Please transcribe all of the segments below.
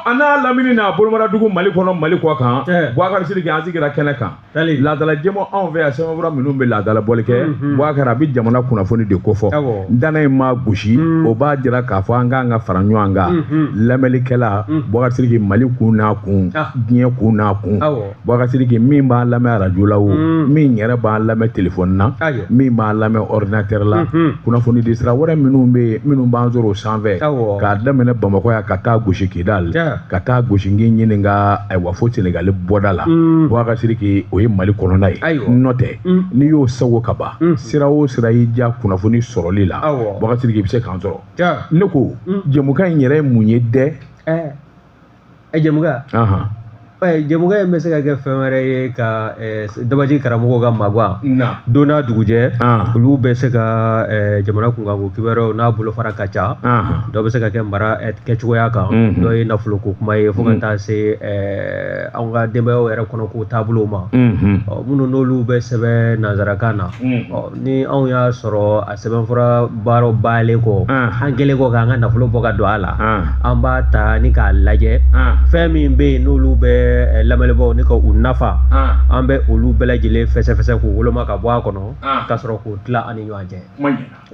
A n'a lamini n'a bolomadadugu, Mali kɔnɔ, Mali kɔ kan, Boubacar Sidiki, an sigira kɛnɛ kan. Laadala jɛmɔ anw fɛ yan, sɛbɛnfura minnu bɛ laadala bɔli kɛ, Boubacar, a bɛ jamana kunnafoni de kofɔ. Ntana in maa gosi, o b'a jira k'a fɔ an k'an ka fara ɲɔgɔn kan. Lamɛnlikɛla, Boubacar Sidiki, Mali kun n'a kun, diɲɛ kun n'a kun, Boubacar Sidiki, min b'an lamɛn arajo la o, min yɛrɛ b'an lamɛn telefɔni na, min b'an lamɛn ordinateur la, kunnafoni di sira wɛrɛ minnu bɛ yen, minnu b'an sɔrɔ o sanfɛ, k'a daminɛ Bamakɔ yan ka taa gosi Kidal, ka taa gosi n k'i ɲininka, ayiwa, fo Senegali bɔda la, Boubacar Sidiki, o ye Mali kɔnɔna ye. N'o tɛ, n'i y'o sago ka ban, sira o sira y'i diya kunnafoni sɔrɔli la, Boubacar Sidiki, i bɛ se k'an sɔrɔ. Ne ko, jɛmukan in yɛrɛ ye mun ye dɛ? Jɛmukan, jɛmukan in bɛ se ka kɛ fɛn wɛrɛ ye ka dabaji karamɔgɔw ka magwan don n'a dugujɛ. Olu bɛ se ka jamana kunkanko kibaruyaw n'a bolofara ka ca. Dɔ bɛ se ka kɛ mara kɛcogoya kan, dɔ ye nafoloko kuma ye, fo ka taa se anw ka denbayaw yɛrɛ kɔnɔ ko taabolow ma. Minnu n'olu bɛ sɛbɛn nansarakan na, ni anw y'a sɔrɔ a sɛbɛnfura baaraw baalen kɔ, an kɛlen kɔ k'an ka nafolo bɔ ka don a la, an b'a ta ni k'a lajɛ, fɛn min bɛ yen n'olu bɛ lamɛnbaaw ni ka u nafa, an bɛ olu bɛɛ lajɛlen fɛsɛfɛsɛ k'u woloma ka bɔ a kɔnɔ, ka sɔrɔ k'u tila an ni ɲɔgɔn cɛ.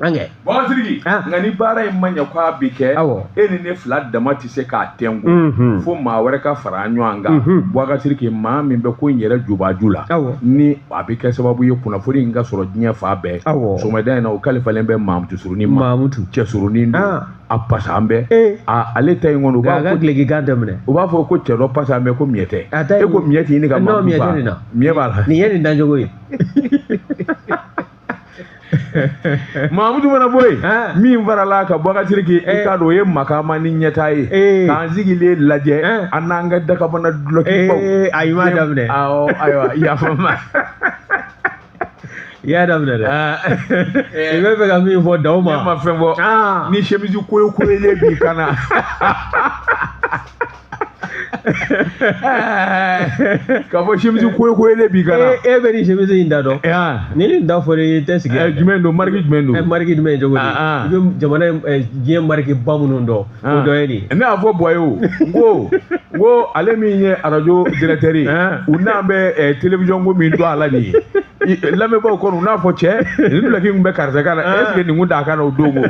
An kɛ Sidiki, nka ni baara in ma ɲɛ k'a bɛ kɛ, e ni ne fila dama tɛ se k'a tɛnku, fo maa wɛrɛ ka fara an ɲɔgɔn kan. Boubacar Sidiki, maa min bɛ ko in yɛrɛ jubaju la, ni a bɛ kɛ sababu ye kunnafoni in ka sɔrɔ diɲɛ fan bɛɛ, sɔgɔmada in na, o kalifalen bɛ Mamutu Surunin ma. Mamutu. Cɛ surunin don, a pasan bɛɛ, ale ta in kɔni, u b'a ka duloki kan daminɛ. U b'a fɔ ko cɛ dɔ pasan bɛɛ, ko miɲɛ tɛ. E ko miɲɛ tɛ ɲini ka Mamutu fa? Miɲɛ b'a la. Nin ye nin dancogo ye. Mamutu mana bɔ yen, min farala ka Boubacar Sidiki, i k'a dɔn o ye makama ni ɲɛtaa ye, k'an sigilen lajɛ, an n'an ka dakabana dulɔkibaw. A i m'a daminɛ. Awɔ, ayiwa, yafa n ma. I y'a daminɛ dɛ. I bɛ fɛ ka min fɔ daw ma. Ne ma fɛn fɔ. Ni chemise koyo koyolen b'i kan na, k'a fɔ chemise koyo koyolen b'i kan na. E bɛ nin chemise in da dɔn. Ni nin da fɔra i tɛ sigi. Jumɛn don? Marque jumɛn don? Marque jumɛn cogo di? I bɛ jamana diɲɛ marque ba minnu dɔn, o dɔ ye nin. Ne y'a fɔ Buwa ye o, n ko ale min ye arajo directeur ye, u n'an bɛ télévision ko min dɔn a la nin ye, lamɛnbaaw kɔni, u n'a fɔ cɛ nin duloki kun bɛ karisa kan na, est ce que nin kun t'a kan na o don ko?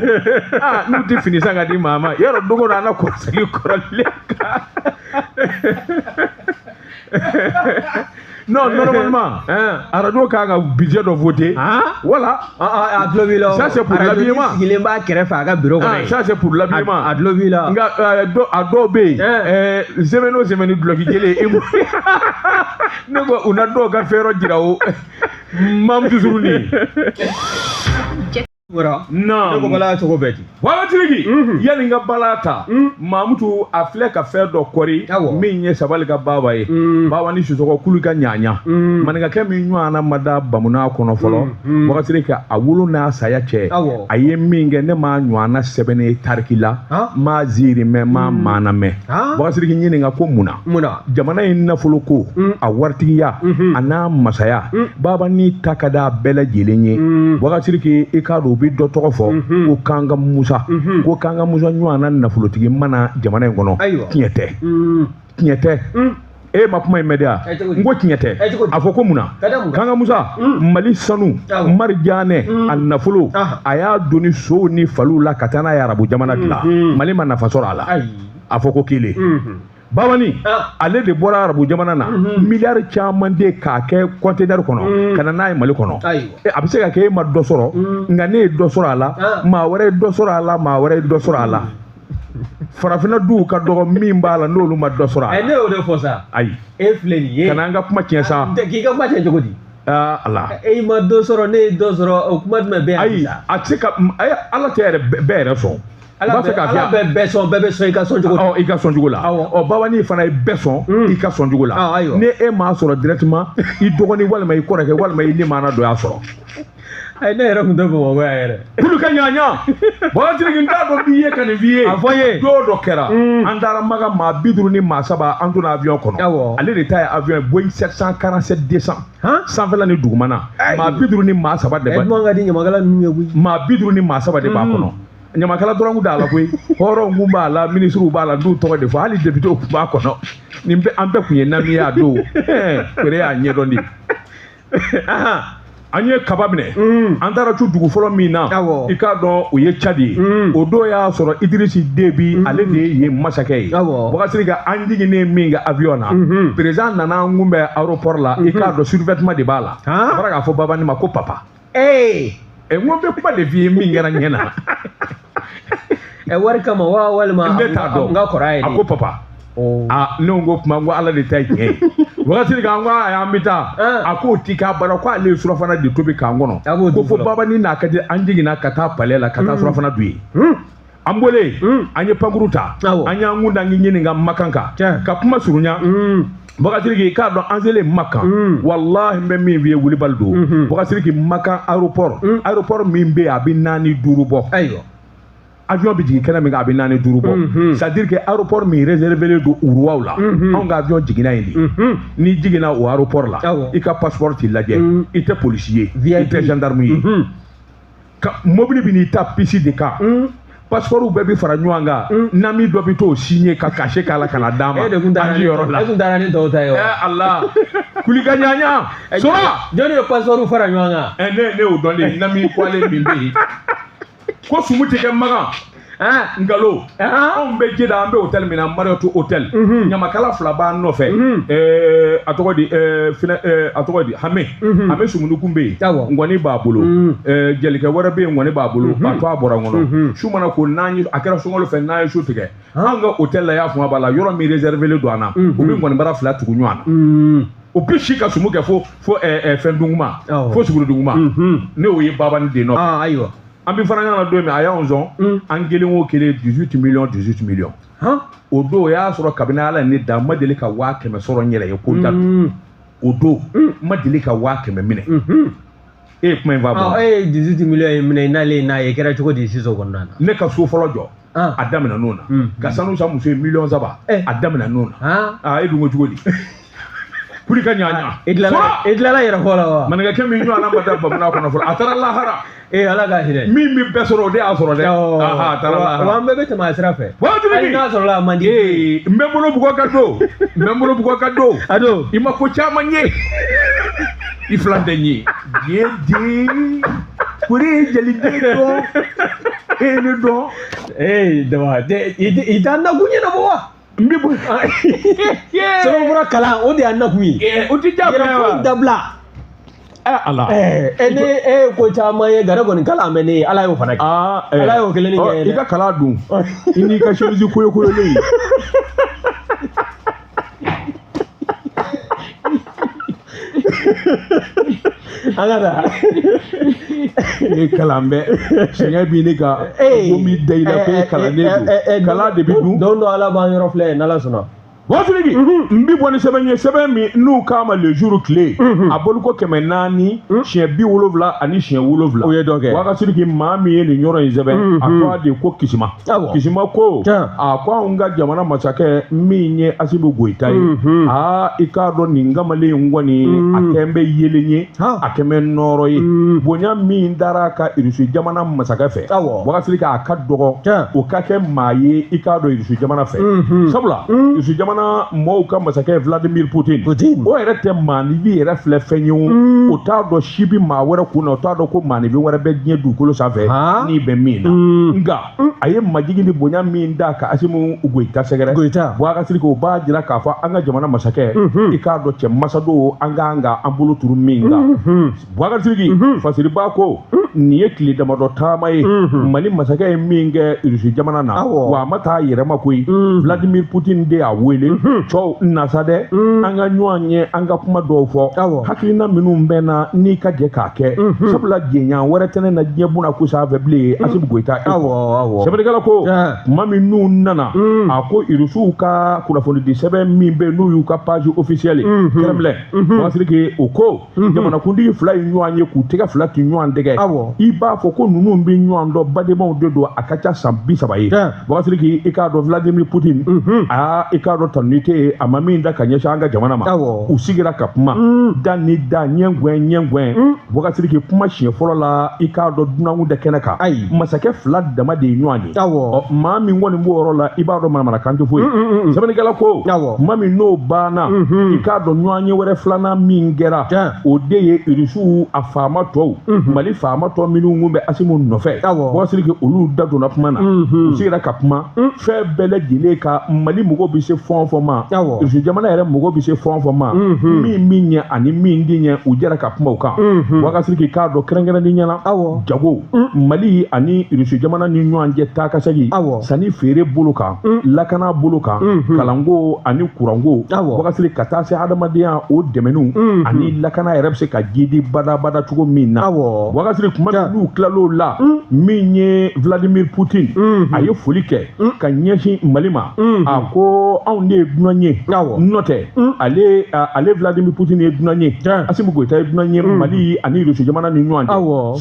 Aa, n'u tɛ fini san ka di maa ma yɔrɔ, don o don an na kɔrɔsigi kɔrɔlen kan. Non, normalement, arajo kan ka budget dɔ voter. Voilà. A tulo b'i la. Ça, c'est pour l'habillement. Sigilen b'a kɛrɛfɛ a ka bureau kɔnɔ. Ça, c'est pour l'habillement. A tulo b'i la. Nka a dɔw bɛ yen, semaine o semaine, duloki jelen e ne ko u na dɔw ka fɛn yɔrɔ jira o Mamutu Surunin. Non. Ne ko bala cogo bɛɛ di. Boubacar Sidiki, yanni n ka bala ta, Mamutu a filɛ ka fɛn dɔ kɔri min ye sabali ka baaba ye. Baaba ni Sisɔkɔ kulu ka ɲaɲa. Maninkakɛ min ɲɔgɔnna ma da bamunan kɔnɔ fɔlɔ. Boubacar Sidiki, a wolo n'a saya cɛ. A ye min kɛ, ne m'a ɲɔgɔnna sɛbɛnnen ye tariki la. N m'a ziiri mɛn, n m'a maana mɛn. Boubacar Sidiki, ɲininka ko mun na? Jamana in nafolo ko, a waritigiya, a n'a masaya, baaba ni ta ka d'a bɛɛ lajɛlen ye. Boubacar Sidiki, i k'a dɔn u bɛ dɔ tɔgɔ fɔ ko Kanga Musa, ko Kanga Musa ɲɔgɔnna nafolotigi mana jamana in kɔnɔ. Tiɲɛ tɛ, tiɲɛ tɛ. E ma kuma in mɛn de wa? N ko tiɲɛ tɛ. A fɔ ko mun na? Kanga Musa, Mali sanu marijanɛ, a nafolo, a y'a doni sow ni faliw la ka taa n'a ye arabu jamana dilan. Mali ma nafa sɔrɔ a la. A fɔ ko kelen. Babani, ale de bɔra arabu jamana na, miliyari caman de k'a kɛ conteneur kɔnɔ ka na n'a ye Mali kɔnɔ. A bɛ se ka kɛ e ma dɔ sɔrɔ, nka ne ye dɔ sɔrɔ a la, maa wɛrɛ ye dɔ sɔrɔ a la, maa wɛrɛ ye dɔ sɔrɔ a la. Farafinna duw ka dɔgɔ min b'a la n'olu ma dɔ sɔrɔ a la. Ne y'o de fɔ sa. Ayi. E filɛ nin ye. Ka n'an ka kuma tiɲɛ sa. K'i ka kuma tiɲɛ cogo di? Aa Ala. E ma dɔ sɔrɔ, ne ye dɔ sɔrɔ, o kuma jumɛn bɛ yan? Ayi, a tɛ se ka, Ala tɛ yɛrɛ bɛɛ yɛrɛ sɔn. Ala bɛ bɛɛ sɔn, bɛɛ bɛ sɔn i ka sɔn cogo la. I ka sɔn cogo la. Ɔ, babani fana ye bɛɛ sɔn i ka sɔn cogo la. Ni e m'a sɔrɔ directement, i dɔgɔnin walima i kɔrɔkɛ walima i limana dɔ y'a sɔrɔ. Ayi, ne yɛrɛ tun tɛ Bamakɔ yan yɛrɛ. Kulu ka ɲaɲa. Boubacar Sidiki, n t'a dɔn b'i ye ka nin f'i ye. A fɔ n ye. Don dɔ kɛra, an taara Maka, maa 53, an donna avion kɔnɔ. Ale de ta ye avion ye Boeing 747 200. Sanfɛla ni dugumana. Maa 53 de b'a. Ɛ, dunan ka di ɲamakala ninnu ye koyi. Maa 53 de b'a kɔnɔ. Ɲamakala dɔrɔn kun t'a la koyi, hɔrɔnw kun b'a la, minisiriw b'a la, n t'u tɔgɔ de fɔ, hali députéw kun b'a kɔnɔ. Nin bɛɛ, an bɛɛ kun ye nami ye a don. Pere y'a ɲɛdɔn de. An ye kaba minɛ, an taara cu dugu fɔlɔ min na, i k'a dɔn o ye Cadi ye. O don y'a sɔrɔ Idirisi Debi, ale de ye yen masakɛ ye. Boubacar Sidiki, an jiginnen min kɛ avion na, président nana an kunbɛn aéroport la. I k'a dɔn survêtement de b'a la. A bɔra k'a fɔ babani ma ko papa. N ko n bɛ kuma de f'i ye min kɛra ɲɛ na. Wari kama wa walima ne t'a dɔn. N ka kɔrɔ ye de. A ko papa. Aa, ne ko kuma, n ko Ala de ta ye tiɲɛ ye. Boubacar Sidiki, an ko ayi, an bɛ taa. A k'o ti k'a bara, ko ale ye surafana de tobi k'an kɔnɔ, ko fo babani n'a ka di. An jiginna ka taa palais la ka taa surafana dun yen. An bɔlen, an ye pankuru ta, an y'an kun da ɲininka Makan kan ka kuma surunya. Boubacar Sidiki, i k'a dɔn an selen Makan, walahi n bɛ min f'i ye, wulibali don. Boubacar Sidiki, Makan aéroport, aéroport min bɛ yen, a bɛ 4, 5 bɔ. Ayiwa. Avion bɛ jigin kɛnɛ min kan, a bɛ 4, 5 bɔ. C'est à dire que aéroport min réservé don uruwaw la, anw ka avion jiginna yen de. N'i jiginna o aéroport la, i ka passeport t'i lajɛ, i tɛ policier ye, i tɛ gendarme ye, mobili bɛ n'i ta piste de kan, passeport bɛɛ bɛ fara ɲɔgɔn kan, nami dɔ bɛ t'o signer ka cachet k'a la ka na d'a ma. E de kun taara an yɔrɔ la. E kun taara ni tɔw ta ye wa? Ala kulika ɲaɲa sora. Jɔnni ye passeport fara ɲɔgɔn kan? Ne y'o dɔn de, nami kɔlen min bɛ yen ko sumu tɛ kɛ Makan. Nkalon. Anw bɛ Jeda, an bɛ hôtel min na, Marriott hôtel. Ɲamakala fila b'an nɔfɛ. A tɔgɔ di, finɛ, a tɔgɔ di, Hame. Hame Sumunu bɛ yen. Ngɔni b'a bolo. Jelikɛ wɛrɛ bɛ yen, ngɔni b'a bolo. A to a bɔra n kɔnɔ. Su mana ko n'an ye, a kɛra sunkalo fɛ, n'an ye su tigɛ. An ka hôtel la, y'a faamu b'a la, yɔrɔ min réservé don an na. U bɛ ngɔnibara fila tugu ɲɔgɔn na. O bɛ si ka sumu kɛ fo fɛn duguma. Fo suguri duguma. Ne y'o ye babani den nɔfɛ. Ayiwa. An bɛ fara ɲɔgɔn kan don min, a y'anw sɔn, an kelen o kelen 18 millions, 18 millions. O don, o y'a sɔrɔ kabini Ala ye ne dan, n ma deli ka 100 000 sɔrɔ n yɛrɛ ye ko da. O don, n ma deli ka 100 000 minɛ. E ye kuma in fa bɔ. E ye 18 millions in minɛ n'ale n'a ye, kɛra cogo di sisan kɔnɔna na? Ne ka so fɔlɔ jɔ, a daminɛ n'o na. Ka sanu san muso ye 3 millions, a daminɛ n'o na. Aa, e dun ko cogo di? Kulika ɲaɲa. E tilala yɛrɛ fɔ la wa? Maninkakɛ min ɲɔgɔnna ma da bamuna kɔnɔ fɔlɔ, a taara lahara. Ala ka hinɛ. Min bɛ bɛɛ sɔrɔ, o de y'a sɔrɔ dɛ. A taara lahara. Wa an bɛɛ bɛ tɛmɛ a sira fɛ. Hali n'a sɔrɔla a man di. N bɛ n bolo bugɔ ka don. N bɛ n bolo bugɔ ka don. A don. I ma ko caman ye. I filan tɛ n ye. Diɲɛ den. Kori ye jeliden dɔn. E ye ne dɔn. Daba, i t'an nakun ɲɛnabɔ wa? N bɛ bɔ. Sɛbɛnfura kalan, o de y'an nakun ye. O tɛ diyagoya wa? Yɛrɛ foyi dabila. Ala. Ne e ye ko caman ye, gare kɔni kalan bɛ ne ye, Ala y'o fana kɛ. Ala y'o kelen kɛ. I ka kalan dun. I n'i ka chemise koyokoyolen. An ka taa. Ne kalan bɛ sɛgɛn b'i ne kan. Ko min da i la ko e kalannen don. Kalan de bɛ dun. Don dɔ Ala b'an yɔrɔ filɛ n'Ala sɔnna. Boubacar Sidiki, n bɛ bɔ ni sɛbɛn ye, sɛbɛn min n'u k'a ma le jour tile, a boliko 477. O ye dɔ kɛ. Boubacar Sidiki, maa min ye nin yɔrɔ in sɛbɛn, a tɔgɔ de ko Kisima. Kisima ko, a ko anw ka jamana masakɛ min ye Asimi Goyita ye, aa, i k'a dɔn nin kamalen in kɔni, a kɛn bɛ yeelen ye, a kɛn bɛ nɔɔrɔ ye. Bonya min dara a ka Irisi jamana masakɛ fɛ, Boubacar Sidiki, a ka dɔgɔ, o ka kɛ maa ye, i k'a dɔn Irisi jamana fɛ. Sabula, Irisi jamana mɔgɔw ka masakɛ Vladimir Poutine, o yɛrɛ tɛ maaninfin yɛrɛ filɛ fɛn ye, o t'a dɔn si bɛ maa wɛrɛ kun na, o t'a dɔn ko maaninfin wɛrɛ bɛ diɲɛ dugukolo sanfɛ n'i bɛ min na. Nka a ye majigin ni bonya min d'a kan Asimi Goyita sɛgɛrɛ, Boubacar Sidiki, o b'a jira k'a fɔ an ka jamana masakɛ, i k'a dɔn cɛ masa don, an k'an ka an bolo turu min kan. Boubacar Sidiki, Fasiriba ko nin ye tile damadɔ taama ye, Mali masakɛ ye min kɛ Irisi jamana na, wa a ma taa yɛrɛ ma koyi. Vladimir Poutine de y'a wele, cɛw nasa dɛ, an ka ɲɔgɔn ye, an ka kuma dɔw fɔ, hakilina minnu bɛ na n'i ka jɛ k'a kɛ, sabula jɛɲan wɛrɛ tɛ ne na diɲɛ buna ko sanfɛ bilen, Asimi Goyita. Sɛbɛnnikɛla ko tuma min n'u nana, a ko Irisiw ka kunnafonidi sɛbɛn min bɛ n'u y'u ka page officielle Kremlin, Boubacar Sidiki, o ko jamanakuntigi fila ye ɲɔgɔn ye k'u tɛgɛ fila ti ɲɔgɔn dɛgɛ, i b'a fɔ ko ninnu bɛ ɲɔgɔn dɔn, badenmaw de don, a ka ca san 30 ye. Boubacar Sidiki, i k'a dɔn Vladimir Poutine, aa, i k'a dɔn dɔn tanuni tɛ yen a ma min da ka ɲɛsin an ka jamana ma u sigira ka kuma da ni da ɲɛgɛn ɲɛgɛn Bubakari Sidiki kuma siɲɛ fɔlɔ la i k'a dɔn dunankun tɛ kɛnɛ kan ayi masakɛ fila dama de ye ɲɔgɔn ye maa min kɔni b'o yɔrɔ la i b'a dɔn manamanakan tɛ foyi sɛbɛnnikɛla ko kuma min n'o banna i k'a dɔn ɲɔgɔnye wɛrɛ filanan min kɛra o de ye irisiw a faama tɔw Mali faama tɔ minnu kun bɛ Asimu nɔfɛ Bubakari Sidiki olu da donna kuma na u sigira ka kuma fɛn bɛɛ lajɛlen kan Mali mɔgɔw bɛ se fɛn o fɛn ma Irisi jamana yɛrɛ mɔgɔw bɛ se fɛn o fɛn ma min bɛ ɲɛ ani min tɛ ɲɛ u jɛra ka kuma o kan Bubakari Sidiki k'a dɔn kɛrɛnkɛrɛnnenya la jago Mali ani Irisi jamana ni ɲɔgɔn cɛ taa ka segin sanni feere bolo kan lakana bolo kan kalanko ani kuranko Bubakari Sidiki ka taa se hadamadenya o dɛmɛniw ani lakana yɛrɛ bɛ se ka jidi badabada cogo min na Bubakari Sidiki kuma n'u tilal'o la min ye Vladimir Poutine a ye foli kɛ ka ɲɛsin Mali ma a ko anw de ye dunan ye n'o tɛ ale Vladimir Poutine ye dunan ye Asimi Goyita ye dunan ye Mali ani Irisi jamana ni ɲɔgɔn cɛ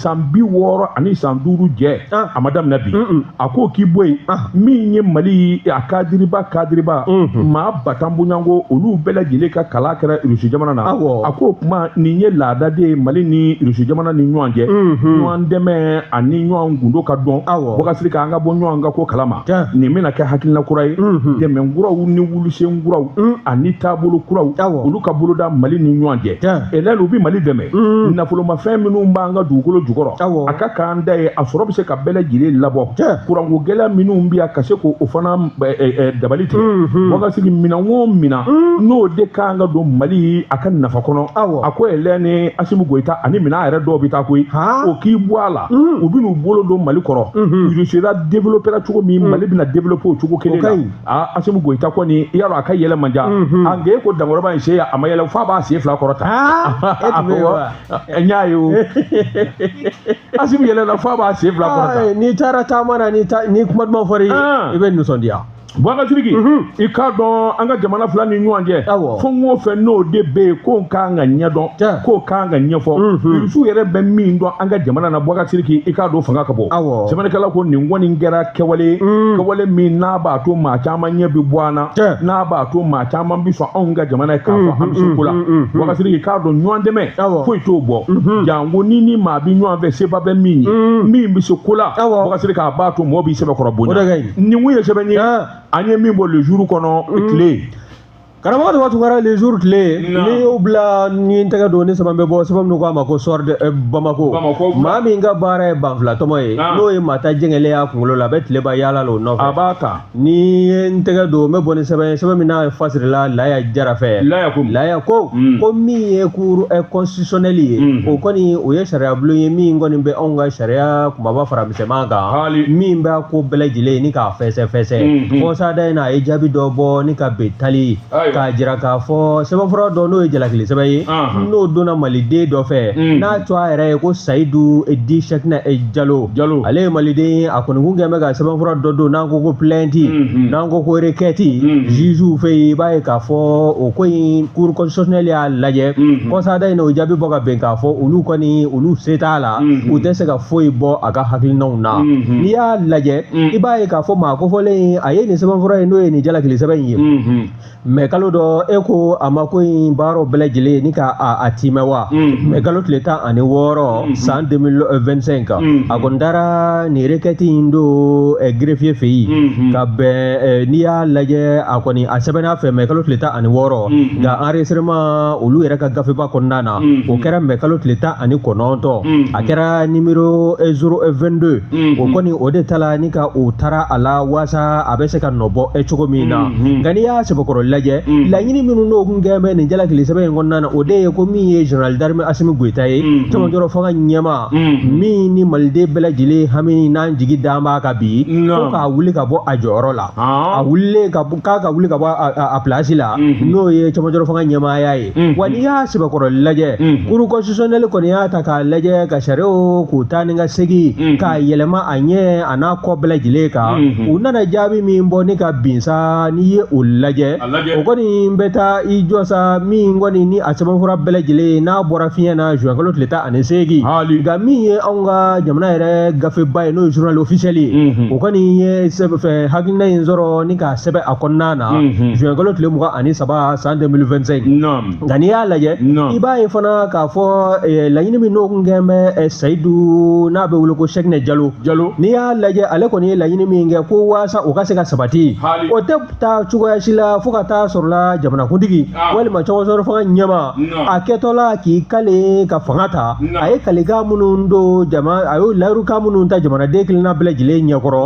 san 65 jɛ a ma daminɛ bi a ko k'i bɔ yen min ye Mali a kadiriba maa 10,000 bɔɲɔgɔnko olu bɛɛ lajɛlen ka kalan kɛra Irisi jamana na a ko kuma nin ye laada de ye Mali ni Irisi jamana ni ɲɔgɔn cɛ ɲɔgɔn dɛmɛ ani ɲɔgɔn gundo ka dɔn Bubakari Sidiki an ka bɔ ɲɔgɔn ka ko kalama nin bɛna kɛ hakilina kura ye dɛmɛ kuraw ni wulusen kuraw ani taabolo kuraw olu ka boloda Mali ni ɲɔgɔn cɛ Hélène u bɛ Mali dɛmɛ nafolomafɛn minnu b'an ka dugukolo jukɔrɔ a ka k'an da ye a sɔrɔ bɛ se ka bɛɛ lajɛlen labɔ kuranko gɛlɛya minnu bɛ yan ka se k'o fana dabali tigɛ Bubakari Sidiki minɛn o minɛn n'o de kan ka don Mali a ka nafa kɔnɔ a ko Hélène Asimi Goyita ani minɛn yɛrɛ dɔw bɛ taa koyi o k'i bɔ a la u bɛn'u bolo don Mali kɔrɔ Russie développera cogo min Mali bɛna développer o cogo kelen na aa Asimi Goyita kɔni i y'a dɔn a ka yɛlɛ man ca a nka e ko dankɔrɔba in sen a ma yɛlɛ f'a b'a sen fila kɔrɔta n y'a ye o Asimi yɛlɛla f'a b'a sen fila kɔrɔta n'i taara taama na ni kuma duman fɔra i ye i bɛ nisɔndiya Bubakari Sidiki i k'a dɔn an ka jamana fila ni ɲɔgɔn cɛ fɛn o fɛn n'o de bɛ yen k'o kan ka ɲɛdɔn k'o kan ka ɲɛfɔ Irisiw yɛrɛ bɛ min dɔn an ka jamana na Bubakari Sidiki i k'a dɔn fanga ka bon sɛbɛnnikɛla ko nin kɔni kɛra kɛwale ye kɛwale min n'a b'a to maa caman ɲɛ bɛ bɔ an na n'a b'a to maa caman bɛ sɔn anw ka jamana ye k'a fɔ an bɛ se ko la Bubakari Sidiki i k'a dɔn ɲɔgɔn dɛmɛ foyi t'o bɔ janko ni ni maa bɛ ɲɔgɔn fɛ seba bɛ min ye min bɛ se ko la Bubakari Sidiki a b'a to mɔɔ b'i sɛbɛkɔrɔ bonya nin kun ye sɛbɛn ye an ye min bɔ le jour kɔnɔ tile karamɔgɔ tɔgɔ tunkara le jour tile n'i y'o bila ni n tɛgɛ don ni sɛbɛn bɛ bɔ sɛbɛn min ko a ma ko soir de Bamako maa min ka baara ye banfula tɔmɔ ye n'o ye maa ta jɛngɛlen y'a kunkolo la a bɛ tile ban yaala la o nɔfɛ a b'a ta ni ye n tɛgɛ don n bɛ bɔ ni sɛbɛn ye sɛbɛn min n'a fasirila Laya Jara fɛ Laya ko ko min ye cour constitutionnelle ye o kɔni o ye sariya bulon ye min kɔni bɛ anw ka sariya kunbaba fara misɛnman kan min b'a ko bɛɛ lajɛlen ni k'a fɛsɛfɛsɛ kɔsada in na a ye jaabi dɔ bɔ ni ka bɛn tali k'a jira k'a fɔ sɛbɛnfura dɔ n'o ye jalakili sɛbɛn ye n'o donna maliden dɔ fɛ n'a tɔgɔ yɛrɛ ye ko Sayidu dit Sɛkinɛ Jalo ale ye maliden ye a kɔni kun kɛn bɛ ka sɛbɛnfura dɔ don n'an ko ko plainte n'an ko ko requête jugew fɛ yen i b'a ye k'a fɔ o ko in cour constitutionnelle y'a lajɛ kɔsada in na o jaabi bɔ ka bɛn k'a fɔ olu kɔni olu se t'a la u tɛ se ka foyi bɔ a ka hakilinaw na n'i y'a lajɛ i b'a ye k'a fɔ maa kofɔlen a ye nin sɛbɛnfura in n'o ye nin jalakili sɛbɛn in ye mɛ kalo dɔ e ko a ma ko in baaraw bɛɛ lajɛlen ni ka a timɛ wa mɛ kalo tile 16 san 2025 a kɔni taara nin requête in don greffier fɛ yen ka bɛn n'i y'a lajɛ a kɔni a sɛbɛnna fɛ mɛ kalo tile 16 nka enregistrement olu yɛrɛ ka gafeba kɔnɔna na o kɛra mɛ kalo tile 19 a kɛra numéro 022 o kɔni o de tala ni ka o taara a la waasa a bɛ se ka nɔ bɔ cogo min na nka n'i y'a sɛbɛkɔrɔ lajɛ laɲini minnu n'o kun kɛn bɛ nin jalakili sɛbɛn in kɔnɔna na o de ye ko min ye général d'armée Asimi Goyita ye cɛmancɛrɔ fanga ɲɛmaa min ni maliden bɛɛ lajɛlen hami n'an jigi d'an b'a kan bi ko k'a wuli ka bɔ a jɔyɔrɔ la a wulilen ka k'a ka wuli ka bɔ a place la n'o ye cɛmancɛrɔ fanga ɲɛmaaya ye wa n'i y'a sɛbɛkɔrɔ lajɛ cour constitutionnelle kɔni y'a ta k'a lajɛ ka sariyaw k'u taa ni ka segin k'a yɛlɛma a ɲɛ a n'a kɔ bɛɛ lajɛlen kan u nana jaabi min bɔ ni ka bin sa n'i ye o lajɛ o kɔni kɔni bɛ taa i jɔ sa min kɔni ni a sɛbɛnfura bɛɛ lajɛlen n'a bɔra fiɲɛ na juin kalo tile 18. Nka min ye anw ka jamana yɛrɛ gafeba ye n'o ye journal officiel ye, o kɔni ye fɛn hakilina in sɔrɔ ni k'a sɛbɛn a kɔnɔna na juin kalo tile 23 san 2025. Nka n'i y'a lajɛ, i b'a ye fana k'a fɔ laɲini min n'o kun kɛn bɛ Seyidu n'a bɛ wele ko Sɛkinɛ Jalo, n'i y'a lajɛ ale kɔni ye laɲini min kɛ ko waasa o ka se ka sabati, o tɛ taa cogoya si la fo ka taa sɔrɔla jamanakuntigi walima cɛmancɛ fanga ɲɛmaa a kɛtɔla k'i kale ka fanga ta, a ye kalikan minnu don jama, a y'o layirukan minnu ta jamanaden kelenna bɛɛ lajɛlen ɲɛkɔrɔ,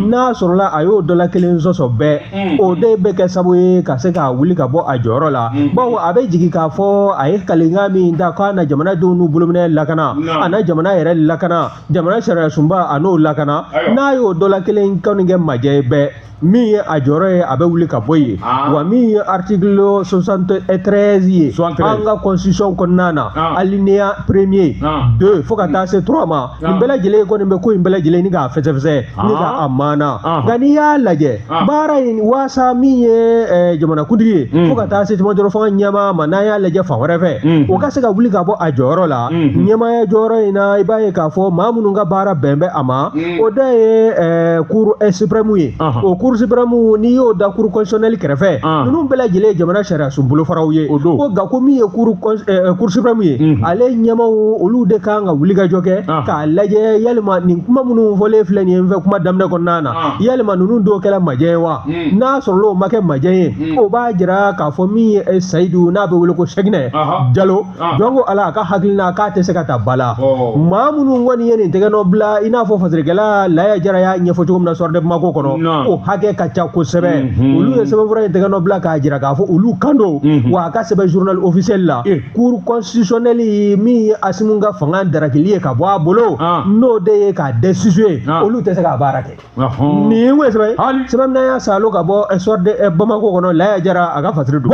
n'a sɔrɔla a y'o dɔ la kelen sɔsɔ bɛɛ, o de bɛ kɛ sababu ye ka se k'a wuli ka bɔ a jɔyɔrɔ la, bawo a bɛ jigin k'a fɔ a ye kalikan min ta k'a na jamanadenw n'u bolominɛ lakana, a na jamana yɛrɛ lakana, jamana sariya sunba a n'o lakana, n'a y'o dɔ la kelen kɔni kɛ majɛ ye bɛɛ, min ye a jɔyɔrɔ ye a bɛ wuli ka bɔ yen. Wa min ye article 73 ye an ka constitution kɔnɔna na, alinéa premier 2 fo ka taa se 3 ma, nin bɛɛ lajɛlen kɔni bɛ ko in bɛɛ lajɛlen ni k'a fɛsɛfɛsɛ ni k'a maana. Nka n'i y'a lajɛ baara in waasa min ye jamanakuntigi ye fo ka taa se cɛmancɛ fanga ɲɛmaa ma, n'an y'a lajɛ fan wɛrɛ fɛ, o ka se ka wuli ka bɔ a jɔyɔrɔ la. Ɲɛmaaya jɔyɔrɔ in na, i b'a ye k'a fɔ maa minnu ka baara bɛn bɛ a ma, o da ye cour suprême ye. O cour suprême, n'i y'o da cour constitutionnelle kɛrɛfɛ, ninnu bɛɛ lajɛlen ye jamana sariya sun bolofaraw ye. Ko nka ko min ye cour suprême ye, ale ɲɛmaaw olu de kan ka wulikajɔ kɛ k'a lajɛ yalima nin kuma minnu fɔlen filɛ nin ye n fɛ kuma daminɛ kɔnɔna na, yalima ninnu dɔw kɛra majɛ ye wa? N'a sɔrɔla o ma kɛ majɛ ye, o b'a jira k'a fɔ min ye Seyidu n'a bɛ wele ko Sɛkinɛ Jalo, jɔn ko Ala a ka hakilina k'a tɛ se ka ta ba la. Maa minnu kɔni ye nin tɛgɛnɔ bila, i n'a fɔ fasirikɛla Laya Jara y'a ɲɛfɔ cogo min na Soir de Bamako kɔnɔ, o hakɛ ka ca kosɛbɛ. Olu ye sɛbɛnfura in tɛgɛnɔ bila k'a jira k'a fɔ olu kan don, wa a ka sɛbɛn journal officiel la, cour constitutionnelle min ye Asimu ka fanga darakili ye ka bɔ a bolo, n'o de ye k'a destituer, olu tɛ se k'a baara kɛ. Nin ye sɛbɛn sɛbɛn min y'a salo ka bɔ Soir de Bamako kɔnɔ, Laya Jara a ka fasiri don.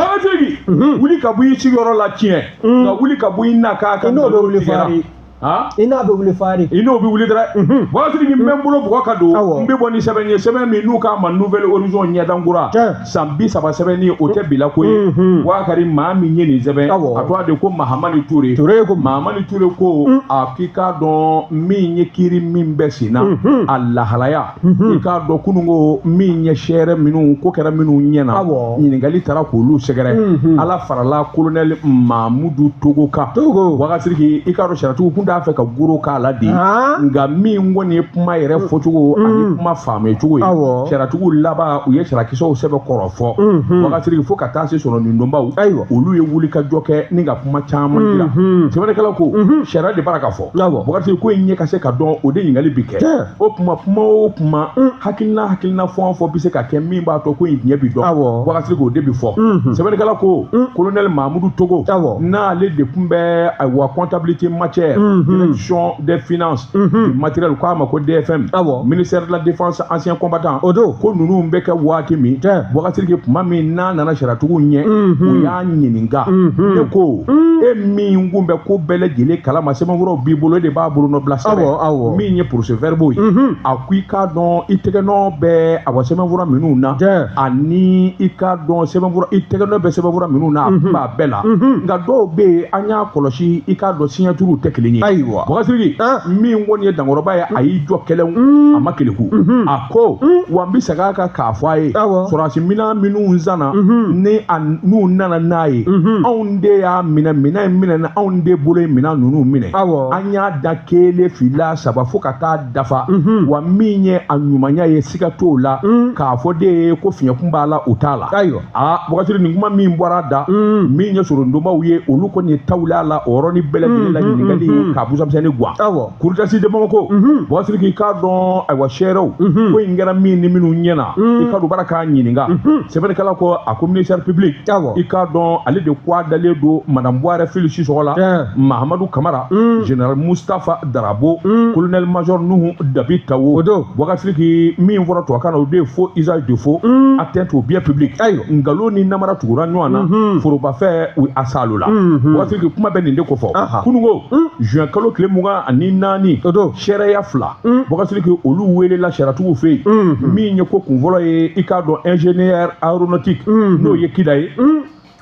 Wuli ka bɔ i sigiyɔrɔ la tiɲɛ, nka wuli ka bɔ i na k'a kan n'o bɛ wuli fari. I n'a bɛ wuli fari. I n'o bɛ wuli dɛ. Bɔsiriki n bɛ n bolo bugɔ ka don, n bɛ bɔ ni sɛbɛn ye, sɛbɛn min n'u k'a ma Nouvelle Horizon ɲɛdankura, san 30 sɛbɛnni o tɛ bila ko ye. Wakari maa min ye nin sɛbɛn, a tɔgɔ de ko Mahamani Ture. Ko Mahamani Ture ko a k'i k'a dɔn min ye kiiri min bɛ sen na, a lahalaya, i k'a dɔn kununko min ye seere minnu ko kɛra minnu ɲɛna, ɲininkali taara k'olu sɛgɛrɛ. Ala farala colonel Mamudu Togo kan. Wakasiriki i k'a dɔn sariyatigiw kun t'a fɛ ka goro k'a la de, nka min kɔni ye kuma yɛrɛ fɔcogo ani kuma faamuyacogo ye, sariyatigiw laban u ye sarakisɛw sɛbɛn kɔrɔ fɔ. Wakasiriki fo ka taa se sɔrɔ nindonbaw, olu ye wulikajɔ kɛ ni ka kuma caman jira. Sɛbɛnnikɛla ko sariya de bara ka fɔ. Wakasiriki ko in ɲɛ ka se ka dɔn, o de ɲininkali bi kɛ. O kuma o kuma hakilina fɛn o fɛn bɛ se ka kɛ min b'a to ko in ɲɛ bi dɔn, Wakasiriki o de bi fɔ. Sɛbɛnnikɛla ko colonel Mamudu Togo, n'ale de tun bɛ ayiwa comptabilité matière, direction des finances du matériel, k'a ma ko DFM, ministère de la défense ancien combattant, ko ninnu bɛ kɛ waati min, Wakasiriki kuma min n'a nana sariyatigiw ɲɛ, u y'a ɲininka, ne ko e min kun bɛ ko bɛɛ lajɛlen kalama, sɛbɛnfuraw b'i bolo, e de b'a bolonɔ bila sɛbɛn min ye procès verbaux ye, a ko i k'a dɔn i tɛgɛnɔ bɛ awa sɛbɛnfura minnu na, ani i k'a dɔn sɛbɛnfura i tɛgɛnɔ bɛ sɛbɛnfura minnu na, a kun b'a bɛɛ la. Nka dɔw bɛ yen an y'a kɔlɔsi, i k'a dɔn signature tɛ kelen ye. Ayiwa Wakasiriki min kɔni ye dankɔrɔba ye, a y'i jɔ kɛlɛw, a ma keleku. A ko wa n bɛ segin a kan k'a fɔ a ye, sɔrɔdasi minɛn minnu sanna ni a n'u nana n'a ye, anw de y'a minɛ, minɛn in minɛna anw de bolo ye minɛn ninnu minɛ, an y'a da 1 2 3 fo ka taa dafa. Wa min ye a ɲumanya ye siga t'o la, k'a fɔ de ye ko fiɲɛkun b'a la, o t'a la. Aa Wakasiriki nin kuma min bɔra da, min ye sorondobaw ye, olu kɔni ye tawula la o yɔrɔnin bɛɛ lajɛlen la ɲininkali ye k'a busamisɛnnin guwan. Kurutasi de Bamako, Wakasiriki k'a dɔn ayiwa seerew ko in kɛra min ni minnu ɲɛna, i k'a dɔn bara k'a ɲininka. Sɛbɛnnikɛla ko a ko ministère public, i k'a dɔn ale de ko a dalen don madame Buwarɛ Fili Sisɔgɔ la, Mahamadu Kamara, général Mustafa Darabo, colonel major Nuhu Dabi Tawo. Wakasiriki min fɔra tubabukan na, o de ye faux usage de faux, atteinte au bien public, nkalon ni namara tugura ɲɔgɔn na, forobafɛ a salo la. Wakasiriki kuma bɛ nin de ko fɔ. Kununko juin kalo tile 24 O don. Seereya 2, Boubacar Sidiki, olu welela sariyatigiw fɛ yen. Min ye ko kunfɔlɔ ye, i k'a dɔn, ingénieur aéronautique, n'o ye Kida ye,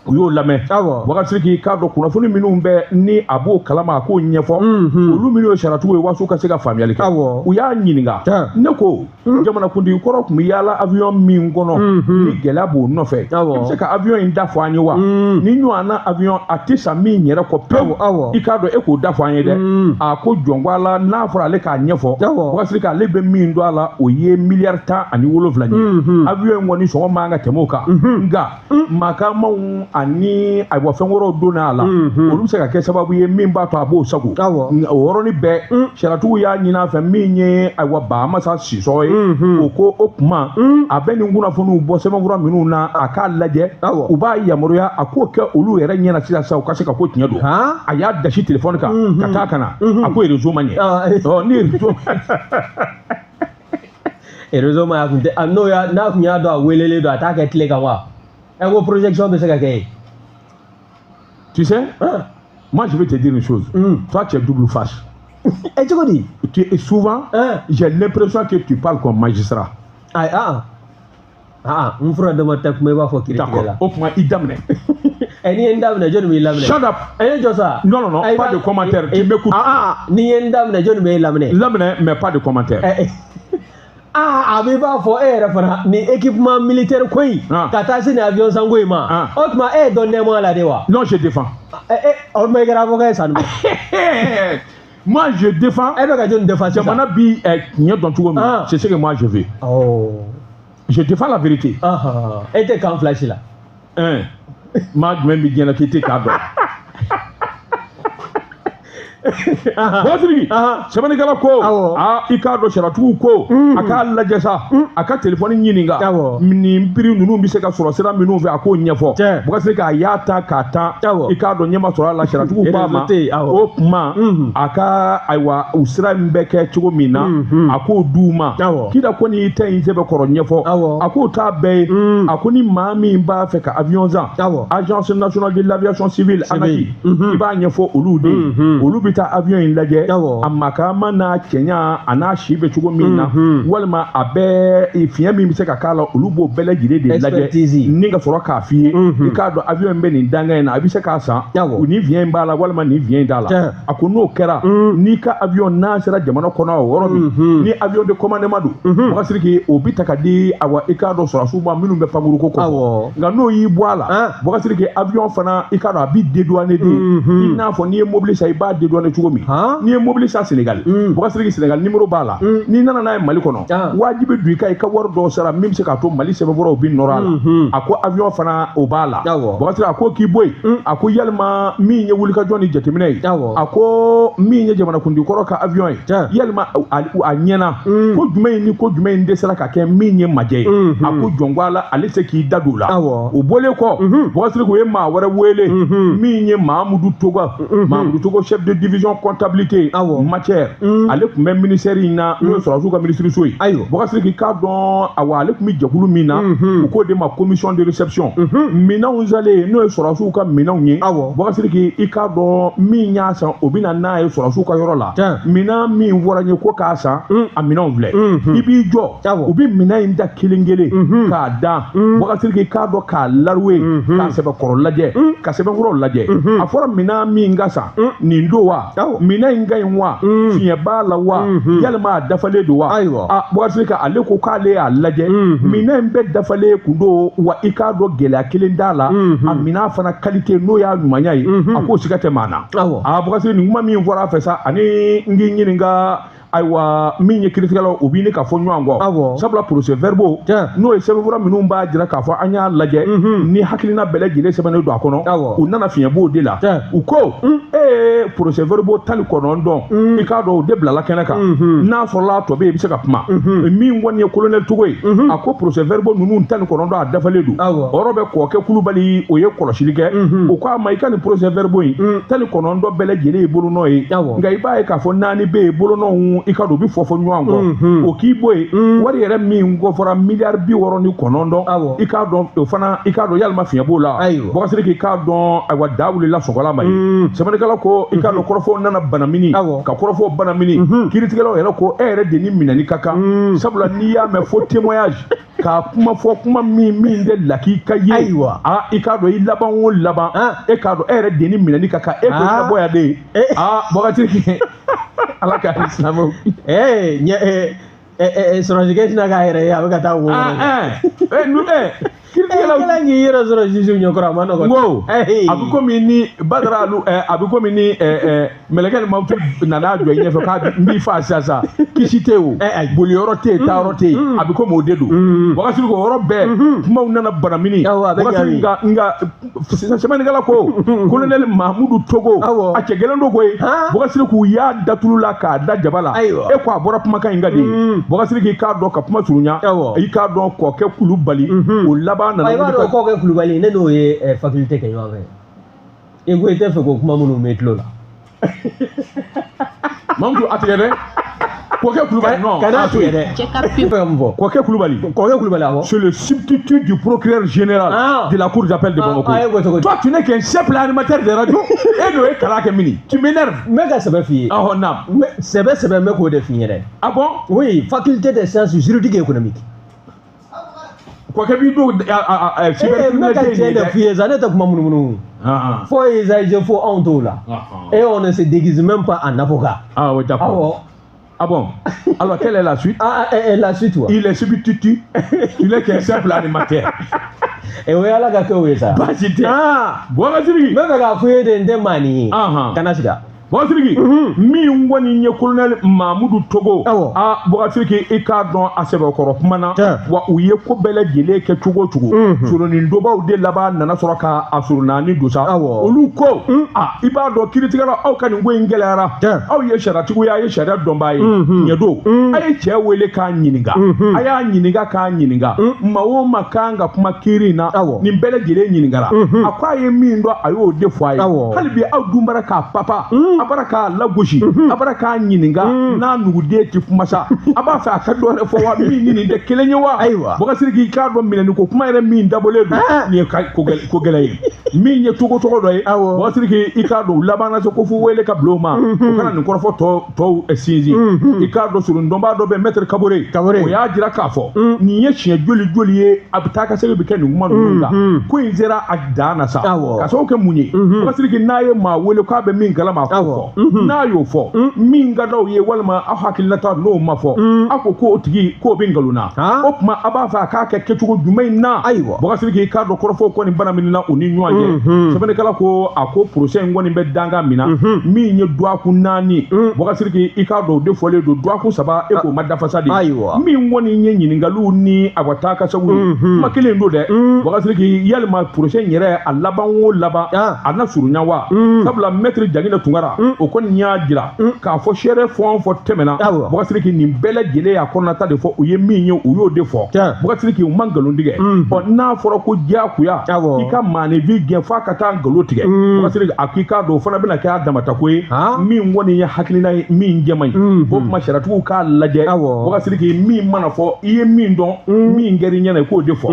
u y'o lamɛn. Boubacar Sidiki, k'a dɔn kunnafoni minnu bɛ ni a b'o kalama, a k'o ɲɛfɔ olu minnu ye sariyatigiw ye, waso ka se ka faamuyali kɛ. U y'a ɲininka, ne ko jamanakuntigi kɔrɔ tun bɛ yaala avion min kɔnɔ ni gɛlɛya b'o nɔfɛ, i bɛ se ka avion in da fɔ an ye wa? Ni ɲɔgɔnna avion a tɛ san min yɛrɛ kɔ pewu, i k'a dɔn, e k'o da fɔ an ye dɛ. A ko jɔn ko ala, n'a fɔra ale k'a ɲɛfɔ, Boubacar Sidiki, ale bɛ min dɔn a la, o ye miliyari 17 ye. Avion in kɔni sɔngɔ man kan ka tɛmɛ o kan, nka makamaw ani ayiwa fɛn wɛrɛw donna a la, olu bɛ se ka kɛ sababu ye min b'a to a b'o sago. O yɔrɔnin bɛɛ, sariyatigiw y'a ɲini a fɛ, min ye ayiwa Bahamasa Sisɔkɔ ye, o ko o tuma a bɛ nin kunnafoniw bɔ sɛbɛnfura minnu na, a k'a lajɛ, u b'a yamaruya a k'o kɛ olu yɛrɛ ɲɛna sisan sisan, u ka se ka ko tiɲɛ don. A y'a dasi telefɔni kan ka taa ka na, a ko réseau ma ɲɛ. Ni réseau Réseau ma, a kun tɛ n'o y'a n'a kun y'a dɔn a welelen don, a t'a kɛ tile kan wa? Ɛ, ko projection bɛ se ka kɛ yen. Tu sais, moi je vais te dire une chose. Toi, tu es double face. Eh, cogo di? Tu, souvent, j'ai l'impression que tu parles comme magistrat. Ayi, ah ah, n fura dama tɛ kuma i b'a fɔ kiiritigɛ la. D'accord. O tuma i daminɛ. Ɛ, n'i ye n daminɛ, jɔnni b'i laminɛ? Shut up. Ɛ, ne jɔ sa. Non, non, non, pas de commentaire. Tu m'écoutes. Ah ah, n'i ye n daminɛ, jɔnni b'e laminɛ? Laminɛ, mais pas de commentaire. Ɛ, ah, a b'i b'a fɔ e yɛrɛ fana nin équipement militaire ko in, ka taa se nin avion sanko in ma, o tuma e ye dɔ nɛɛmɔ a la de wa? Non, je défends. Ɛ ɛ, o tuma i kɛra avocat ye sa. Moi, je défends. E bɛ ka jɔnni défend sisan? Jamana bi tiɲɛ dɔn cogo min, c'est ce que moi je veux. Oh. Je défends la vérité. E tɛ kan fila si la. Maa jumɛn bɛ diɲɛ na k'i tɛ k'a dɔn? Boubacar Sidiki, sɛbɛnnikɛla ko, aa, i k'a dɔn, sariyatigiw ko a k'a lajɛ sa, a ka telefɔni ɲininka, nin prix ninnu bɛ se ka sɔrɔ sira minnu fɛ, a k'o ɲɛfɔ. Boubacar Sidiki, a y'a ta k'a tan, i k'a dɔn, ɲɛ ma sɔrɔ a la. Sariyatigiw k'a ma, o tuma a ka ayiwa u sira in bɛ kɛ cogo min na, a k'o d'u ma. Kida ko n'i ta in sɛbɛkɔrɔ ɲɛfɔ, a k'o t'a bɛɛ ye. A ko ni maa min b'a fɛ ka avion san, Agence nationale de l'aviation civile, ANACI, i b'a ɲɛfɔ olu de ye, olu bɛ taa avion in lajɛ, a makama n'a cɛɲa a n'a si bɛ cogo min na, walima a bɛ fiɲɛ min bɛ se ka k'a la, olu b'o bɛɛ lajɛlen de lajɛ ni ka sɔrɔ k'a f'i ye, i k'a dɔn avion in bɛ nin dangan in na, a bɛ se k'a san, nin fiɲɛ in b'a la walima nin fiɲɛ in t'a la. A ko n'o kɛra, n'i ka avion n'a sera jamana kɔnɔ o yɔrɔ min, ni avion de commandement don, Boubacar Sidiki, o bɛ ta ka di awa i k'a dɔn sɔrɔdasiw ma minnu bɛ pankuru ko kɔfɛ. Nka n'o y'i bɔ a la, Boubacar Sidiki, avion fana, i k'a dɔn, a bɛ dédouaner de, i n'a fɔ n'i ye mobili san, i b'a dédouaner cogo min. N'i ye mobili san Sénégal, Boubacar Sidiki, Sénégal numéro b'a la, n'i nana n'a ye Mali kɔnɔ, wajibi don i ka i ka wari dɔw sara min bɛ se k'a to Mali sɛbɛnfuraw bɛ nɔrɔ a la. A ko avion fana o b'a la. Boubacar Sidiki, a ko k'i bɔ yen, a ko yalima min ye wulikajɔ ni jateminɛ ye, a ko min ye jamanakuntigi kɔrɔ ka avion ye, yalima a ɲɛna ko jumɛn ni ko jumɛn in dɛsɛra ka kɛ min ye majɛ ye? A ko jɔn ko ala, ale se k'i da don o la. O bɔlen kɔ, Boubacar Sidiki, u ye maa wɛrɛ wele min ye Mahamudu Togo, Mahamudu Togo, chef de division comptabilité matière, ale tun bɛ ministère in na, n'o ye sɔrɔdasiw ka minisiriso ye. Boubacar Sidiki, k'a dɔn awa ale tun bɛ jɛkulu min na, u k'o de ma commission de réception, minɛnw salen, n'o ye sɔrɔdasiw ka minɛnw ye. Boubacar Sidiki, i k'a dɔn, min y'a san, o bɛ na n'a ye sɔrɔdasiw ka yɔrɔ la. Minɛn min fɔra n ye ko k'a san, a minɛnw filɛ, i b'i jɔ, u bɛ minɛn in da kelen kelen k'a dan. Boubacar Sidiki, k'a dɔn, k'a laruwe, k'a sɛbɛkɔrɔ lajɛ, ka sɛbɛnfuraw lajɛ. A fɔra minɛn min ka san, nin don wa? Minɛn in ka ɲi wa? Fiɲɛ b'a la wa? Yalima a dafalen don wa? A Boubacar Sidiki, ale ko k'ale y'a lajɛ, minɛn in bɛɛ dafalen kun don wa, i k'a dɔn gɛlɛya kelen t'a la, a minɛn fana qualité n'o y'a ɲumanya ye, a k'o siga tɛ maa na. A Boubacar Sidiki, nin kuma min fɔra a fɛ sa, ani n k'i ɲininka, ayiwa min ye kiiritigɛlaw, u b'i ni ka fɔ ɲɔgɔn kɔ, sabula procès verbaux, n'o ye sɛbɛnfura minnu b'a jira k'a fɔ an y'a lajɛ ni hakilina bɛɛ lajɛlen sɛbɛnnen don a kɔnɔ, u nana fiɲɛ b'o de la. U ko ee, procès verbaux 19, i k'a dɔn, o de bilala kɛnɛ kan, n'a sɔrɔla a tɔ bɛ yen, i bɛ se ka kuma. Min kɔni ye colonel Togo ye, a ko procès verbaux ninnu 19 a dafalen don. O yɔrɔ bɛ kɔkɛ Kulubali, o ye kɔlɔsili kɛ, o ko a ma, i ka nin procès verbaux in 19 bɛɛ lajɛlen ye bolonɔ ye, nka i b'a ye k'a fɔ 4 bɛ yen, bolonɔw i ka dɔn u bɛ fɔ fɔ ɲɔgɔn kɔ o k'i bɔ yen wari yɛrɛ min ko fɔra miliyari 69 i k'a dɔn o fana i k'a dɔn yalima fiɲɛ b'o la Bɔkari Sidiki i k'a dɔn ayiwa da wulila sɔgɔla ma ye sɛbɛnnikɛla ko i k'a dɔn kɔrɔfɔw nana banamini ka kɔrɔfɔw banamini kiiritigɛlaw yɛrɛ ko e yɛrɛ de ni minɛni ka kan sabula n'i y'a mɛn fo témoignage k'a kuma fɔ kuma min tɛ lakika ye ayiwa aa i k'a dɔn i laban o laban e k'a dɔn e yɛrɛ de ni minɛni ka kan e ko i bɔ yan de aa Bɔkari Sidiki ala ka silamɛw ɲɛ sɔrɔsikɛ tɛna k'a yɛrɛ ye a bɛ ka taa wo kiiritigɛlaw kɛlen k'i yɛrɛ sɔrɔ juge ɲɛkɔrɔ a ma nɔgɔn n ko a bɛ komi ni Badara alu a bɛ komi ni mɛlɛkɛ ni mawutu nana jɔ i ɲɛfɛ k'a n b'i fa sisan kisi tɛ yen o boliyɔrɔ tɛ yen taayɔrɔ tɛ yen a bɛ komi o de don Bɔkari Sidiki o yɔrɔ bɛɛ kumaw nana banamini Bɔkari nka nka sɛbɛnnikɛla ko colonel Mahamudu Togo a cɛ gɛlɛn don koyi Bɔkari Sidiki u y'a da tulu la k'a da jaba la e ko a bɔra kumakan in ka di Bɔkari Sidiki i k'a dɔn ka kuma surunya i k'a dɔn kɔkɛ Kulubali o laban nana i b'a dɔn kɔkɛ Kulubali ne n'o ye faculté kɛ ɲɔgɔn fɛ i ko i tɛ fɛ k'o kuma minnu mɛn tulo la Mamudu a tigɛ dɛ Kɔkɛ Kulubali non kana tigɛ dɛ Kɔkɛ Kulubali Kɔkɛ Kulubali awɔ c'est le substitut du procureur général de la cour d'appel de Bamako. Toi tu n'es qu'un simple animateur de radio e n'o ye kalan kɛ mini tu m'énerves. N bɛ ka sɛbɛ f'i ye. Ɔhɔn naam. Sɛbɛ sɛbɛ n bɛ k'o de f'i ɲɛna. Ah bon? Oui, faculté des sciences juridiques et économiques. Kɔkɛ b'i don cybercriminalité. N bɛ ka tiɲɛ de f'i ye sa ne tɛ kuma munumunu. Fo exagérer fo anw t'o la. Et on ne se déguise même pas en avocat. Ah oui, d'accord. Ah bon? Alors, quelle est la suite? Ah, la suite, ouais. Il est substitut. Tu n'es qu'un simple animateur. Et oui, ala ka kɛ o ye sa. Baasi tɛ. Ah! Bɔkari Sidiki. N bɛ fɛ k'a f'i ye de n tɛ maa nin ye. Kana siga. Bɔkari Sidiki. Min kɔni ye colonel Mahamudu Togo. Ah, Bɔkari Sidiki i k'a dɔn a sɛbɛkɔrɔ kuma na. Wa u ye ko bɛɛ lajɛlen kɛ cogo o cogo. Soronin dobaw de laban nana sɔrɔ ka a soronaani don sa. Olu ko. Ah, i b'a dɔn kiiritigɛlaw aw ka nin ko in gɛlɛyara. Aw ye sariyatigiw ye, aw ye sariya dɔnbaa ye. Tiɲɛ don. A ye cɛ wele k'a ɲininka. A y'a ɲininka k'a ɲininka. Maa o maa kan ka kuma kiiri in na. Nin bɛɛ lajɛlen ɲininkara. A ko a ye min dɔn a y'o de fɔ a ye. Hali bi aw dun bara k'a papa. A bara k'a lagosi. A bara k'a ɲininka. N'a nuguden ti kuma sa. A b'a fɛ a ka dɔ wɛrɛ fɔ wa min ni nin tɛ kelen ye wa. Ayiwa. Bɔkari Sidiki i k'a dɔn minɛni ko kuma yɛrɛ min dabɔlen don. Nin ye ko gɛlɛn ye. Min ye cogo tɔgɔ dɔ ye. Bɔkari Sidiki i k'a dɔn u labanna se ko fo wele ka bila o ma. O kana nin kɔrɔfɔ tɔw sinsin. I k'a dɔn surun dɔnbaa dɔ bɛ maître Kabore. O y'a jira k'a fɔ. Nin ye siɲɛ joli joli ye a bɛ taa ka segin bɛ kɛ nin kuma ninnu kan. Ko in sera a dan na sa. Ka sababu kɛ mun ye. Bɔkari Sidiki n'a ye maa wele k'a bɛ min kalama a k'o fɔ. N'a y'o fɔ. Min ka d'aw ye walima aw hakilinata n'o ma fɔ. Aw ko k'o tigi k'o bɛ nkalon na. O tuma a b'a fɛ a k'a kɛ kɛcogo jumɛn in na. Ayiwa. Bɔkari Sidiki i k'a dɔn kɔrɔfɔw kɔni banaminina u ni ɲɔgɔn cɛ. Sɛbɛnnikɛla ko a ko procès in kɔni bɛ dankan min na. Min ye dɔgɔkun 4. Bɔkari Sidiki i k'a dɔn o de fɔlen don dɔgɔkun 3 e k'o ma dafa sa de. Ayiwa. Min kɔni ye ɲininkaliw ni a ka taa ka seginw ye. Kuma kelen don dɛ. Bɔkari Sidiki yalima procès in yɛrɛ a laban o laban. A na surunya wa. Sabula maître Jaginɛ Tunkara. O kɔni y'a jira k'a fɔ seere fɛn o fɛn tɛmɛna. Bɔkari Sidiki nin bɛɛ lajɛlen y'a kɔnɔnata de fɔ u ye min ye u y'o de fɔ. Bɔkari Sidiki u ma nkalon tigɛ. Ɔ n'a fɔra ko diyagoya. I ka maaninfin gɛn f'a ka taa nkalon tigɛ. Bɔkari Sidiki a k'i k'a dɔn o fana bɛna kɛ a damata ko ye. Min kɔni ye hakilina ye min jɛ man ɲi. O tuma sariyatigiw k'a lajɛ. Bɔkari Sidiki min mana fɔ i ye min dɔn. Min kɛra i ɲɛna i k'o de fɔ.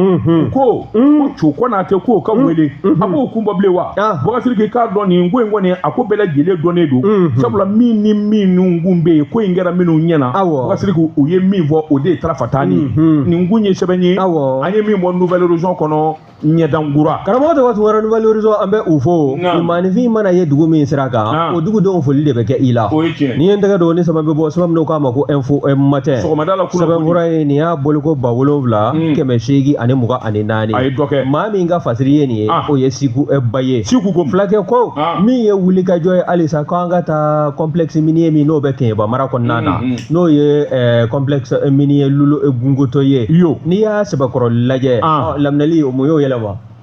Ko ko Konate k'o ka wele. A b'o kun bɔ bilen wa. Bɔkari Sidiki k'a dɔn nin ko in kɔni a ko bɛɛ lajɛlen dɔnnen don. Sabula min ni minnu kun bɛ yen ko in kɛra minnu ɲɛna. Bɔkari Sidiki u ye min fɔ o de ye tarafatani ye. Nin kun ye sɛbɛn ye. An ye min bɔ Nouvelle Horizon kɔnɔ. Ɲɛdankura. Karamɔgɔ tɔgɔ Tunkara Nouvelle Horizon an bɛ u fo. Ni maaninfin mana ye dugu min sira kan. O dugudenw foli de bɛ kɛ i la. O ye tiɲɛ. N'i ye n tɛgɛ don ni sɛbɛn bɛ bɔ sɛbɛn min k'a ma ko Info Matin. Sɔgɔmada la kunnafoni. Sɛbɛnfura ye nin y'a boliko 7824. A ye dɔ kɛ. Maa min ka fasiri ye nin ye. O ye Siku Ba ye. Siku ko. Fulakɛ ko. Min ye wulikajɔ ye halisa k'an ka taa complexe minier min n'o bɛ Kɛɲɛba mara kɔnɔna na. N'o ye complexe minier Lulu Gungoto ye. Yo. N'i y'a sɛbɛkɔrɔ lajɛ. Laminɛli o mun y'o yɛlɛma.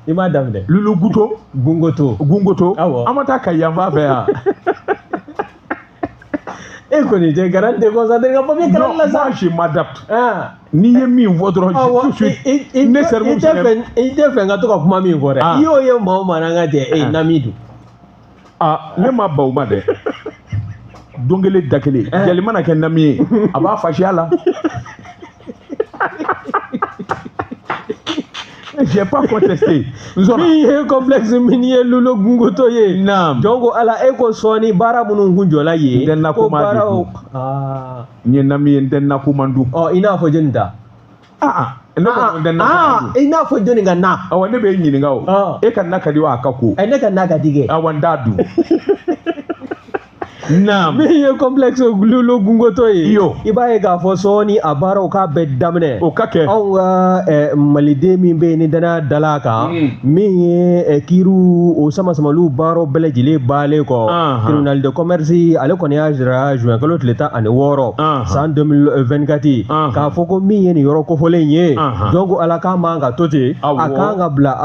I m'a daminɛ. Lulu Guto. Gungoto. Gungoto. Awɔ. An ma taa Kayi yan fan fɛ yan. E kɔni tɛ kana déconcentré ka papier kalan la sa. Non, moi je m'adapte. N'i ye min fɔ dɔrɔn tout de suite. Ne cerveau i tɛ fɛ n ka to ka kuma min fɔ dɛ. I y'o ye maa o maa na an ka jɛ e nami don. Ah, ne ma ban o ma dɛ. Don kelen da kelen jali mana kɛ nami ye a b'a fasi a la. J'ai pas contesté. Min ye complexe minier Loulo Gounkoto ye. Naam. Jɔn ko Ala e ko sɔɔni baara minnu kun jɔla yen. N tɛ nako ma baaraw. N ye nami ye n tɛ nako man dun. Ɔ i n'a fɔ jɔnni ta. Ne ko n tɛ nako man dun. I n'a fɔ jɔnni ka na. Awɔ ne b'e ɲininka o. E ka na ka di wa a ka ko. Ne ka na ka di kɛ. Awɔ n t'a dun. Naam. Min ye complexe Loulo Gounkoto ye. Iyo. I b'a ye k'a fɔ sɔɔni a baaraw k'a bɛɛ daminɛ. O ka kɛ. Anw ka maliden min bɛ yen ni danaya dala a kan. Min ye kiiriw o sama-samaliw baaraw bɛɛ lajɛlen baalen kɔ. Tribunal de commerce ale kɔni y'a jira juin kalo tile 16 san 2024. K'a fɔ ko min ye nin yɔrɔ kofɔlen ye. Donc Ala k'a man ka to ten. A kan ka bila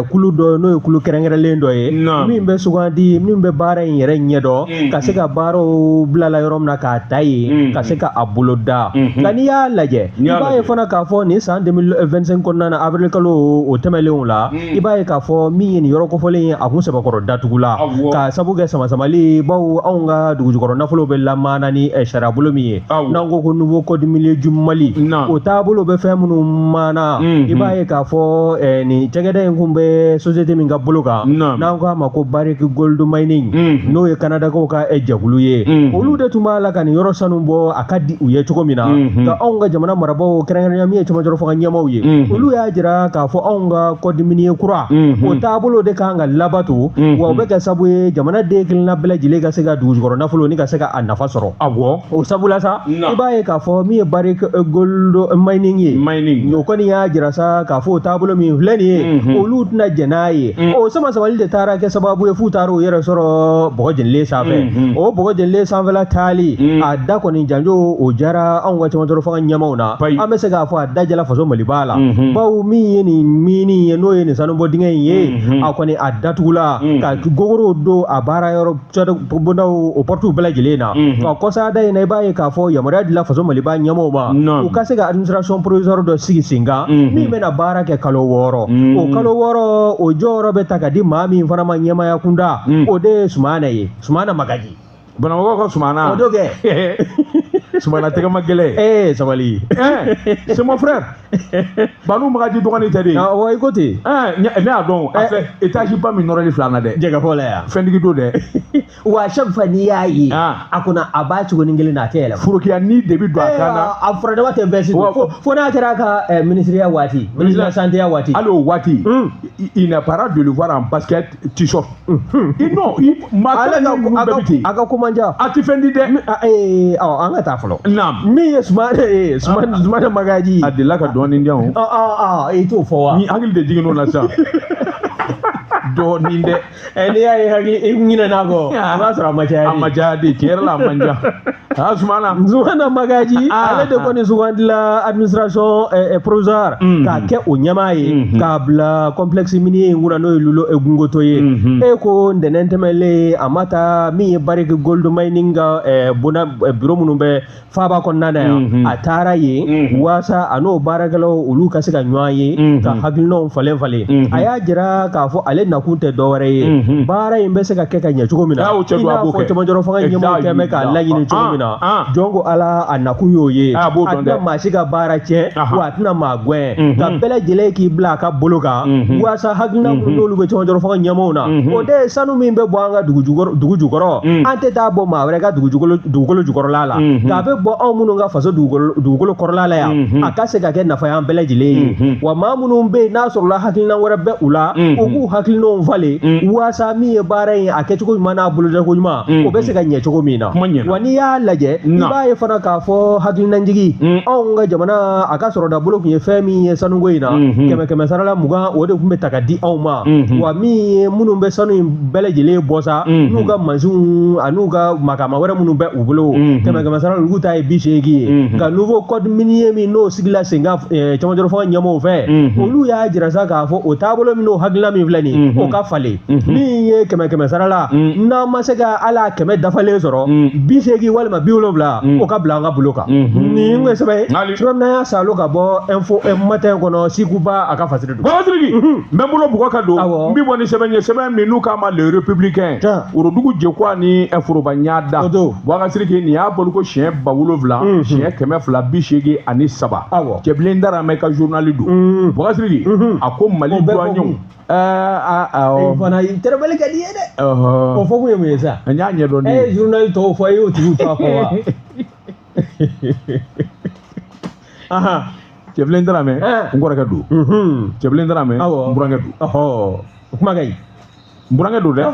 kulu dɔ n'o ye kulu kɛrɛnkɛrɛnlen dɔ ye. Min bɛ sugandi min bɛ baara in yɛrɛ ɲɛdɔn. Ka se ka baaraw bilala yɔrɔ min na k'a ta yen ka se ka a bolo da. Nka n'i y'a lajɛ i b'a ye fana k'a fɔ nin san 2025 kɔnɔna na avril kalo o tɛmɛnlenw la i b'a ye k'a fɔ min ye nin yɔrɔ kofɔlen ye a kun sɛbɛkɔrɔ datugula ka sabu kɛ samasamali bawo anw ka dugujukɔrɔ nafolo bɛ lamaana ni sariyabolo min ye n'an ko ko nouveau code minier du Mali o taabolo bɛ fɛn minnu maana i b'a ye k'a fɔ nin cakɛda in kun bɛ société min ka bolo kan n'an ko a ma ko Barrick Gold Mining n'o ye Kanadakaw ka jɛkulu ye olu de tun b'a la ka nin yɔrɔ sanu bɔ a ka di u ye cogo min na nka anw ka jamana marabaaw kɛrɛnkɛrɛnnenya min ye cɛmancɛrɔ fanga ɲɛmaaw ye olu y'a jira k'a fɔ anw ka code minier kura o taabolo de kan ka labato wa o bɛ kɛ sabu ye jamana den kelenna bɛɛ lajɛlen ka se ka dugujukɔrɔ nafolo ni ka se ka a nafa sɔrɔ. Awɔ. O sabula sa i b'a ye k'a fɔ min ye Barrick Gold Mining ye o kɔni y'a jira sa k'a fɔ o taabolo min filɛ nin ye olu tɛna jɛn n'a ye o sama-samali de taara kɛ sababu ye f'u taara u yɛrɛ sɔrɔ bɔgɔ jenilen sanfɛ. O bɔgɔ jenilen sanfɛla taali a da kɔni janjo o jara anw ka cɛmancɛrɔ fanga ɲɛmaaw na an bɛ se k'a fɔ a da jala faso Maliba la bawo min ye nin mini ye n'o ye nin sanubɔ dingɛ in ye a kɔni a datugula ka gogorow don a baara yɔrɔ bondaw o portiw bɛɛ lajɛlen na ka kɔsada in na i b'a ye k'a fɔ yamaruya dila faso Maliba ɲɛmaaw ma u ka se ka administration provisoire dɔ sigi sen kan min bɛna baara kɛ kalo 6 o kalo 6 o jɔyɔrɔ bɛ ta ka di maa min fana ma ɲɛmaaya kunda o de ye Sumana ye Sumana Magaji. Bamakɔ ka Sumana. O do kɛ. Sumana tɛgɛ ma gɛlɛn. Sabali. C'est mon frère. Banu Magaji dɔgɔnin tɛ de. Awɔ i ko ten. Ne y'a dɔn a filɛ étage ba min nɔrɔli filɛ an na dɛ. Jɛgɛfɔ la yan. Fɛntigi don dɛ. Wa chaque fois n'i y'a ye. A kɔnɔ a b'a cogonin kelen na a tɛ yɛlɛma. Forokiya ni de bɛ don a kan na. A furadama tɛ veste don. Fo n'a kɛra a ka ministériya waati. Ministre de la santé ya waati. Hali o waati. Il n'est pas rare de le voir en basket t-shirt. Non, maa kelen ninnu bɛɛ bɛ ten. A ka ko man ca. A tɛ fɛn di dɛ. Awɔ an ka taa fɔlɔ. Naam. Min ye Sumana ye Sumana Magaji. A delila ka dɔɔnin di yan o. I t'o fɔ wa. Ni hakili de jiginn'o la sisan. Dɔɔnin dɛ. N'i y'a ye hakili i ɲinɛna kɔ. A b'a sɔrɔ a ma caya. A ma caya de tiɲɛ yɛrɛ la a man ca. Sumana. Sumana Magaji ale de kɔni sugandila administration provisoire k'a kɛ o ɲɛmaa ye k'a bila complexe minier in kunna n'o ye Loulo Gounkoto ye. E ko ntɛnɛn tɛmɛnlen a ma taa min ye Barrick Gold Mining ka bonda bureau minnu bɛ faaba kɔnɔna na yan a taara yen waasa a n'o baarakɛlaw olu ka se ka ɲɔgɔn ye ka hakilinaw falen falen. A y'a jira k'a fɔ ale nakun tɛ dɔwɛrɛ ye baara in bɛ se ka kɛ ka ɲɛ cogo min na i n'a fɔ cɛmancɛrɔ fanga ɲɛmɔgɔw kɛn bɛ k'a laɲini cogo min na. Jɔn ko Ala a nakun y'o ye a tɛna maa si ka baara tiɲɛ wa a tɛna maa gɛn ka bɛɛ lajɛlen k'i bila a ka bolo kan waasa hakilina minnu n'olu bɛ cɛmancɛrɔ fanga ɲɛmɔgɔw na o de ye sanu min bɛ bɔ an ka dugu jukɔrɔ an tɛ taa bɔ maa wɛrɛ ka dugukolo jukɔrɔla la nka a bɛ bɔ anw minnu ka faso dugukolo kɔrɔla la yan a ka se ka kɛ nafa y'an bɛɛ lajɛlen ye wa maa minnu bɛ yen n'a sɔrɔla hakilina wɛrɛ bɛ u la u k'u hakilinaw falen waasa min ye baara in a kɛcogo ɲuman n'a bolodako ɲuman o bɛ se ka ɲɛ cogo min na wa n'i y'a lajɛ i b'a ye fana k'a fɔ hakilinajigi anw ka jamana a ka sɔrɔda bolo tun ye fɛn min ye sanuko in na 100 sarala 20 o de tun bɛ ta ka di anw ma wa min ye minnu bɛ sanu in bɛɛ lajɛlen bɔ sa n'u ka mansinw an'u ka makama wɛrɛ minnu bɛ u bolo 100 sarala olu ta ye 80 ye nka nouveau code minier min n'o sigila sen kan cɛmancɛrɔ fanga ɲɛmɔgɔw fɛ olu y'a jira sa k'a fɔ o taabolo min n'o hakilina min filɛ nin o ka falen min ye 100 sarala n'an ma se ka hali a 100 dafalen sɔrɔ 80 walima 70 o ka bila an ka bolo kan. Nin ye sɛbɛn ye, sɛbɛn min n'an y'a salo ka bɔ Info Matin kɔnɔ, Sikuba a ka fasiri don. Bubakari Sidiki, n bɛ n bolo bugɔ ka don, n bɛ bɔ ni sɛbɛn ye, sɛbɛn min n'u k'a ma Le Républicain, worodugu jɛkuwa ni foroba ɲada. Bubakari Sidiki, nin y'a bolo ko siɲɛ 7000, siɲɛ 283. Cɛbilen Daramɛ ka journal don. Bubakari Sidiki, a ko Mali douaniers awɔ. Fana tɛrɛmɛli ka di ye dɛ. O fɔ kun ye mun ye sa? N y'a ɲɛdɔn ne. E ye journal tɔw fɔ, e y'o tigiw ta fɔ wa? Cɛbilen Daramɛ, n kɔrɔkɛ don. Cɛbilen Daramɛ, n burankɛ don. O kuma ka ɲi. N burankɛ don dɛ. An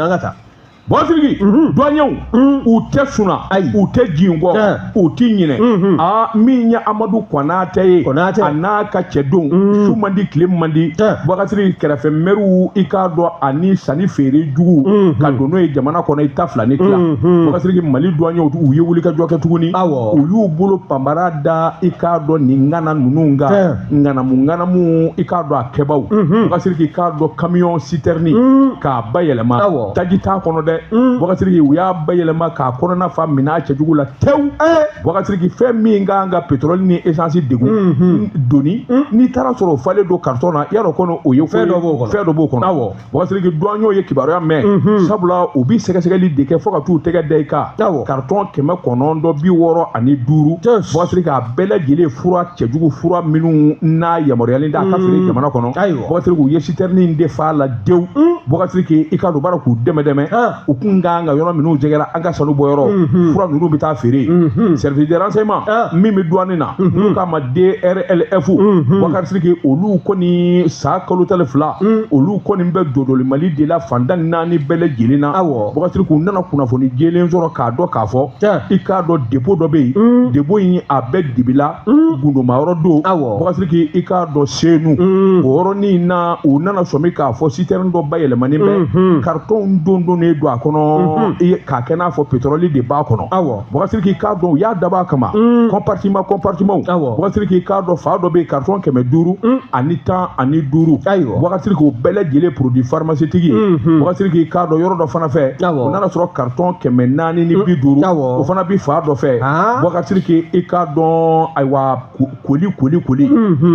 ka taa. Bubakari Sidiki, douaniers u tɛ suna, u tɛ jigin kɔ, u tɛ ɲinɛ. Aa, min ye Amadu Konatɛ ye, a n'a ka cɛdenw, su man di tile man di. Bubakari Sidiki, kɛrɛfɛ mɛriw, i k'a dɔn, ani sanni feere jugu ka don n'o ye jamana kɔnɔ, i ta fila ni tila. Bubakari Sidiki, Mali douaniers u ye wulikajɔ kɛ tuguni. U y'u bolo panbara da, i k'a dɔn, nin ŋana ninnu kan, ŋanamu ŋanamu, i k'a dɔn a kɛbaw. Bubakari Sidiki, i k'a dɔn camion citerne k'a bayɛlɛma, taji t'a kɔnɔ dɛ. Bubakari Sidiki, u y'a bayɛlɛma k'a kɔnɔna fa minɛn cɛjugu la tewu. Bubakari Sidiki, fɛn min kan ka pétrole ni essence degun doni, n'i taara sɔrɔ o falen don carton na, yarɔ kɔnɔ o ye fɛn dɔ b'o kɔnɔ. Bubakari Sidiki, douaniers ye kibaruya mɛn, sabula u bi sɛgɛsɛgɛli de kɛ fo ka t'u tɛgɛ da i kan. Carton 965. Bubakari Sidiki, a bɛɛ lajɛlen fura cɛjugu, fura minnu n'a yamaruyalen tɛ a ka feere jamana kɔnɔ. Bubakari Sidiki, u ye citerne de fa la dewu. Bubakari Sidiki, i k'a dɔn baara k'u dɛmɛ dɛmɛ. U kun kan ka yɔrɔ minnu jɛgɛra an ka sanu bɔyɔrɔ, fura ninnu bɛ taa feere. Service de renseignement min bɛ douane na, n'u k'a ma DRLF, Bubakari Sidiki, olu kɔni san kalo 12, olu kɔni bɛ dodoli Mali de la fantan naani bɛɛ lajɛlen na. Bubakari Sidiki, u nana kunnafoni jɛlen sɔrɔ k'a dɔn k'a fɔ, i k'a dɔn dépôt dɔ bɛ yen, dépôt in a bɛ dibi la, gundomayɔrɔ don. Bubakari Sidiki, i k'a dɔn Senu, o yɔrɔnin na, u nana sɔmi k'a fɔ citerne dɔ bayɛlɛmanen bɛ, carton don donnen don a kɔnɔ k'a kɛ n'a fɔ pétrole de b'a kɔnɔ. Bubakari Sidiki, k'a dɔn u y'a dabɔ a kama, compartiment compartiment. Bubakari Sidiki, k'a dɔn fa dɔ bɛ yen, carton 515. Bubakari Sidiki, o bɛɛ lajɛlen produit pharmaceutique ye. Bubakari Sidiki, k'a dɔn yɔrɔ dɔ fana fɛ, o nana sɔrɔ carton 450, o fana bi fa dɔ fɛ. Bubakari Sidiki, i k'a dɔn ayiwa koli koli koli.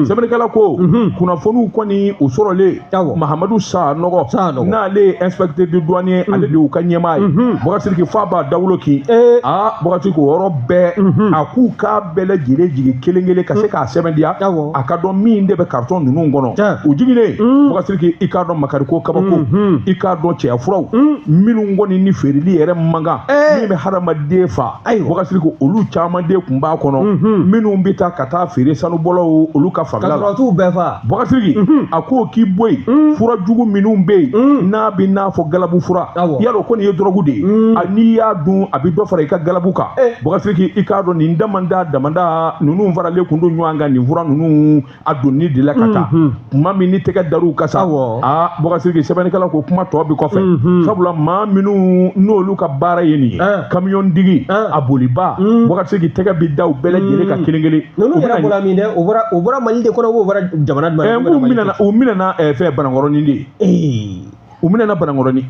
Sɛbɛnnikɛla ko kunnafoniw kɔni o sɔrɔlen, Mahamadu Sanɔgɔ, n'ale ye inspecteur de douane ye, ale de y'u ka ɲɛmaa ye. Bubakari Sidiki, f'a b'a dawolo kin. Aa, Bubakari Sidiki, o yɔrɔ bɛɛ, a k'u k'a bɛɛ lajɛlen jigin kelen kelen ka se k'a sɛbɛntiya, a ka dɔn min de bɛ carton ninnu kɔnɔ. U jiginnen, Bubakari Sidiki, i k'a dɔn makariko kabako, i k'a dɔn cɛya furaw minnu kɔni ni feereli yɛrɛ man kan, min bɛ hadamaden fa. Bubakari Sidiki, olu caman de tun b'a kɔnɔ, minnu bɛ taa ka taa feere sanubɔlaw olu ka fanfɛla la. Ka sɔrɔ t'u bɛɛ fa. Bubakari Sidiki, a ko k'i bɔ yen, fura jugu minnu bɛ yen n'a bɛ n'a fɔ galabu fura, yarɔ ko nin ye dɔrɔgu de ye, n'i y'a dun a bɛ dɔ fara i ka galabu kan. Bubakari Sidiki, i k'a dɔn nin damanda damanda ninnu faralen kun don ɲɔgɔn kan, nin fura ninnu a donni de la ka taa kuma min ni tɛgɛ dar'u kan sa. Aa, Bubakari Sidiki, sɛbɛnnikɛla ko kuma tɔ bi kɔfɛ, sabula maa minnu n'olu ka baara ye nin ye, camion digi a boliba, Bubakari Sidiki, tɛgɛ bi da u bɛɛ lajɛlen kan kelen kelen. Ninnu yɛrɛ bɔra min dɛ, o bɔra Mali de kɔnɔ, o bɔra jamana jumɛn? K'u minɛna, u minɛna fɛn Banankɔrɔnin de ye. U minɛna Banankɔrɔnin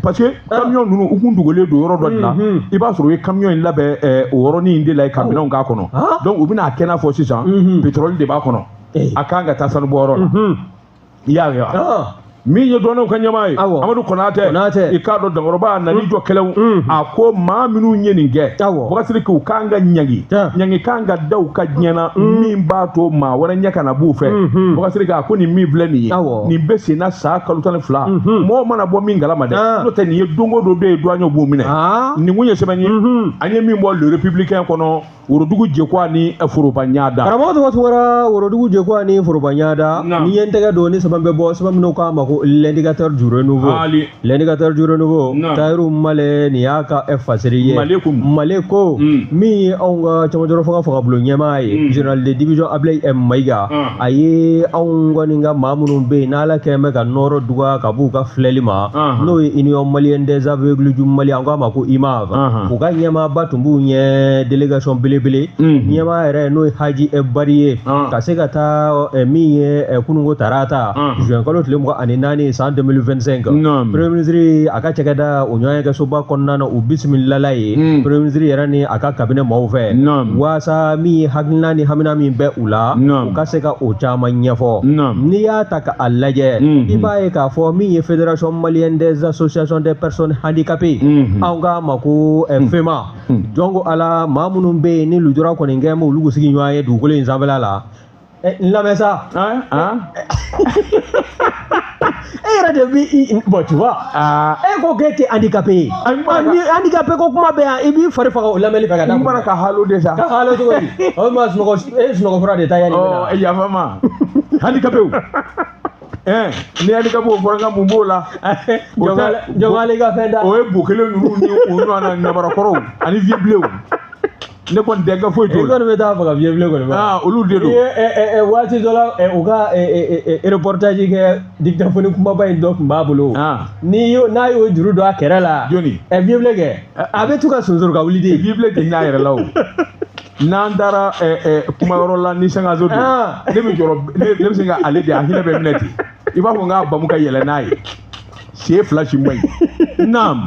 parce que camion ninnu u kun dogolen don yɔrɔ dɔ de la, i b'a sɔrɔ u ye camion in labɛn o yɔrɔnin de la ka minɛnw k'a kɔnɔ. Donc u bɛna a kɛ n'a fɔ sisan pétrole de b'a kɔnɔ, a kan ka taa sanubɔyɔrɔ la. I y'a ye wa? Min ye douaniers ka ɲɛmaa ye, Amadu Konatɛ, i k'a dɔn dankɔrɔba nan'i jɔ kɛlɛw, a ko maa minnu ye nin kɛ, Bubakari Sidiki, u kan ka ɲangi, ɲangi kan ka da u ka diɲɛ na, min b'a to maa wɛrɛ ɲɛ kana b'u fɛ. Bubakari Sidiki, a ko nin min filɛ nin ye, nin bɛ sen na san kalo 12, mɔgɔ mana bɔ min kalama dɛ, n'o tɛ nin ye don o don de ye douaniers b'u minɛ. Nin kun ye sɛbɛn ye, an ye min bɔ Le Républicain kɔnɔ, worodugu jɛkuwa ni foroba ɲada. Karamɔgɔ tɔgɔ Tunkara, worodugu jɛkuwa ni foroba ɲada. Ni ye n tɛgɛ don ni sɛbɛn bɛ bɔ, sɛbɛn minnu k'a ma ko L'indicateur du renouveau. L'indicateur du renouveau, Tayiru Male nin y'a ka fasiri ye. Male ko min ye anw ka cɛmancɛrɔ fanga fangabulon ɲɛmaa ye, général de division Ablaye Mayiga, a ye anw kɔni ka maa minnu bɛ yen n'Ala kɛn bɛ ka nɔrɔ duga ka b'u ka filɛli ma, n'o ye Union malienne des aveugles du Mali, an k'a ma ko UMAV, u ka ɲɛmaaba tun b'u ɲɛ délégation belebele belebele ɲɛmaa yɛrɛ n'o ye Haji Bari ye ka se ka taa min ye kununko tarata juin kalo tile 24 san 2025 premier ministre a ka cakɛda o ɲɔgɔnyekɛsoba kɔnɔna na u bisimilala ye premier ministre yɛrɛ ni a ka cabinet maaw fɛ waasa min ye hakilina ni hamina min bɛ u la u ka se ka o caman ɲɛfɔ n'i y'a ta ka a lajɛ i b'a ye k'a fɔ min ye fédération malienne des associations des personnes handicapées anw k'a ma ko FEMA jɔn ko ala maa minnu bɛ yen ni lujura kɔni kɛ olu sigi ɲɔgɔn ye dugukolo in sanfɛla la. N lamɛn sa e yɛrɛ de b'i bon tu vois e ko k'e tɛ handicapé ye handicapé ko kuma bɛ yan i b'i fari faga o lamɛnni fɛ ka taa n bɔra ka halo de sa ka halo cogo di o ma sunɔgɔ e ye sunɔgɔ fura de ta yanni ɔ yafa ma handicapé ni handicapé fɔra n ka mun b'o la jɔn ka fɛn da o ye bo kelen ninnu ni o ɲɔgɔnna nabarakɔrɔw ani vieux bilenw. Ne kɔni tɛ n ka foyi t'o la. I kɔni bɛ taa faga vieux bilen kɔni ma. Aa olu de don. I ye waati dɔ la u ka reportage kɛ dictaphone kumaba in dɔ tun b'a bolo. Ni y'o n'a y'o juru don a kɛrɛ la. Jɔni. Vieux bilen kɛ a bɛ to ka sonsoro ka wuli de. Vieux bilen tɛ hinɛ a yɛrɛ la o. N'an taara kumayɔrɔ la ni sangaso don. Ne bɛ jɔrɔ ne bɛ se ka ale de a hinɛ bɛ minɛ ten. I b'a fɔ n k'a bamu ka yɛlɛ n'a ye. Sen fila si man ɲi. Naam.